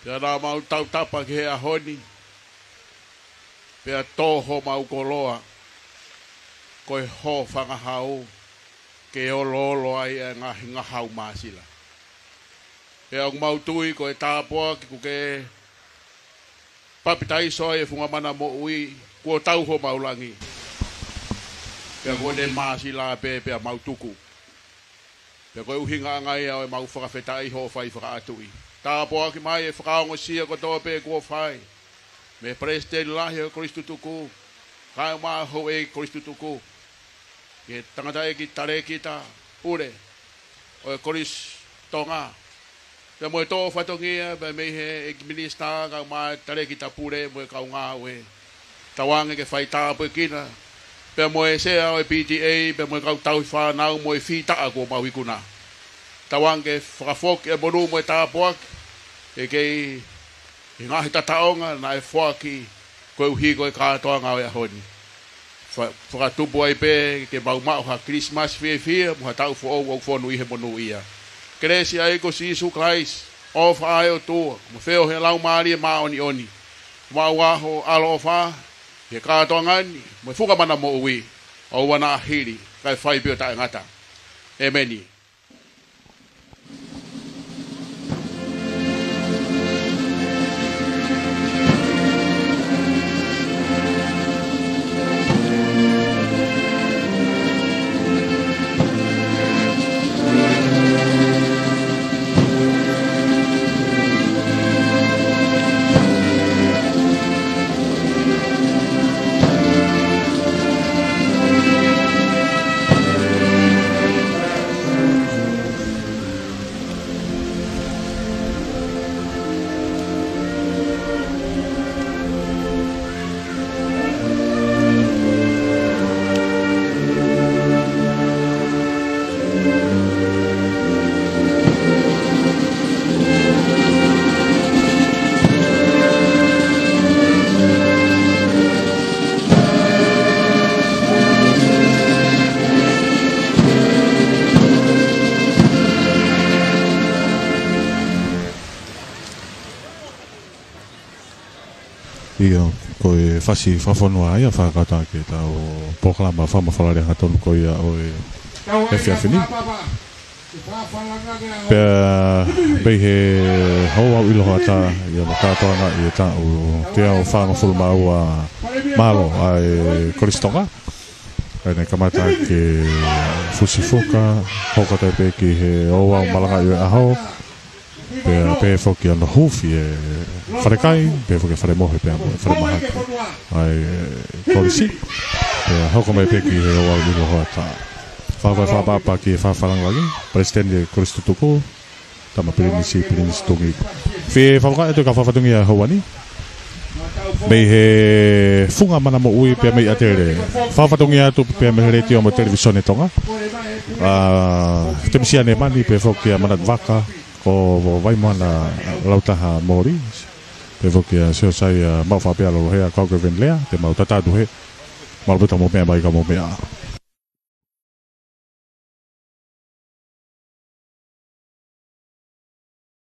Pea naʻa mau tautapa ki he ʻaho ni, pea tō homau koloa, ko e hōfangahau, ke oloolo ai e ngaahi ngahau māsila. Pea ʻoku mau tui ko e tāpuaki kuo ke papitaiso ai e funga mana moʻui, kuo tau homau langi. Pea kuo ne māsila pē, pea mau tuku. Pea ko e ʻuhinga ia ʻo ʻemau fakafetaʻi hoʻo fai fakaʻatuʻi. Tāpuaki mai e fakaongosia kotoa pē kuo fai mei he Palesiteni Lahi ʻo e Kolisi Tutuku, kae ʻumaʻā houʻeiki Kolisi Tutuku, ki he tangataʻeiki talēkita pule ʻo e Kolisi Tonga, pea mo e toʻo fatongia pea mei he ʻEiki Minisitā, kae ʻumaʻā e talēkita pule mo e kau ngāue. Tauange ke fai tāpuekina, pea mo e sea ʻo e P T A, pea mo e kau tauhi fānau mo e fītaʻa kuo mau ikuna. Tauange ke fakafoki e monū mo e tāpuaki, ʻe kei ʻi he ngaahi tataʻonga naʻe foaki koeʻuhi ko e kātoanga ʻo e ʻaho ni. Fa-, fakatupu ai pē ke mau maʻu ha Kilisimasi fiefia mo ha taʻu foʻou ʻoku fonu ʻi he monūʻia. Kelesi ʻa e ʻEiki ko Sīsū Kalaisi, ʻofa ʻa e ʻOtua, mo e feohi ʻa e Laumālie Māʻoniʻoni, mo e ʻauha ʻo ho ʻaloʻofa, ʻi he kātoanga ni, mo e funga mana moʻui, ʻo ʻoua naʻa hili, kae fai pē ʻo taʻengata. ʻEmeni. ʻIo, ko e fasi fakafonua ia, fakakātoa ki heʻetau polokalama fakamafola lea hangatonu ko ia ʻo e efiafi ni. Pea pehē ʻi he ouau ʻilo hoʻatā, ʻi he kātoanga ʻi he taʻu teau fāngofulu mā ua, mālō ʻa e Kolisi Tonga. ʻA ia naʻe kamata ke fusi fuka, hoko atu pē ki he ouau malangaʻi ʻo e ʻaho. Pea pehē foki hono huufi e falekai, pehē foki e falemohe pea mo e falemahaki ʻa e kolisi. Pea hoko mai pē ki he ouau ʻi Lohoata. Fakafetaʻi pē ki he Fakafalangilangi, Palesiteni ʻo e Kolisi Tutuku, Tama Pilinisi, Pilinisi Tumi. Fie fakafetaʻi atu ki he kau fakafatongia he houa ni. Mei he Funga Mana Moʻui pea mei ʻAtele. Fakafatongia atu pea mei he Letiō mo e Televīsone Tonga. ʻA Temisia Nemani pehē foki ʻa Manatu Vaka, ko Vaimoana Lautaha Moli. Pehē foki ʻa Siosaia Maʻufapea Lolohea, Kau Kevin Lea, te mau tatau atu hē. Mālō pē hoʻomou meʻa mai ka mou meʻa.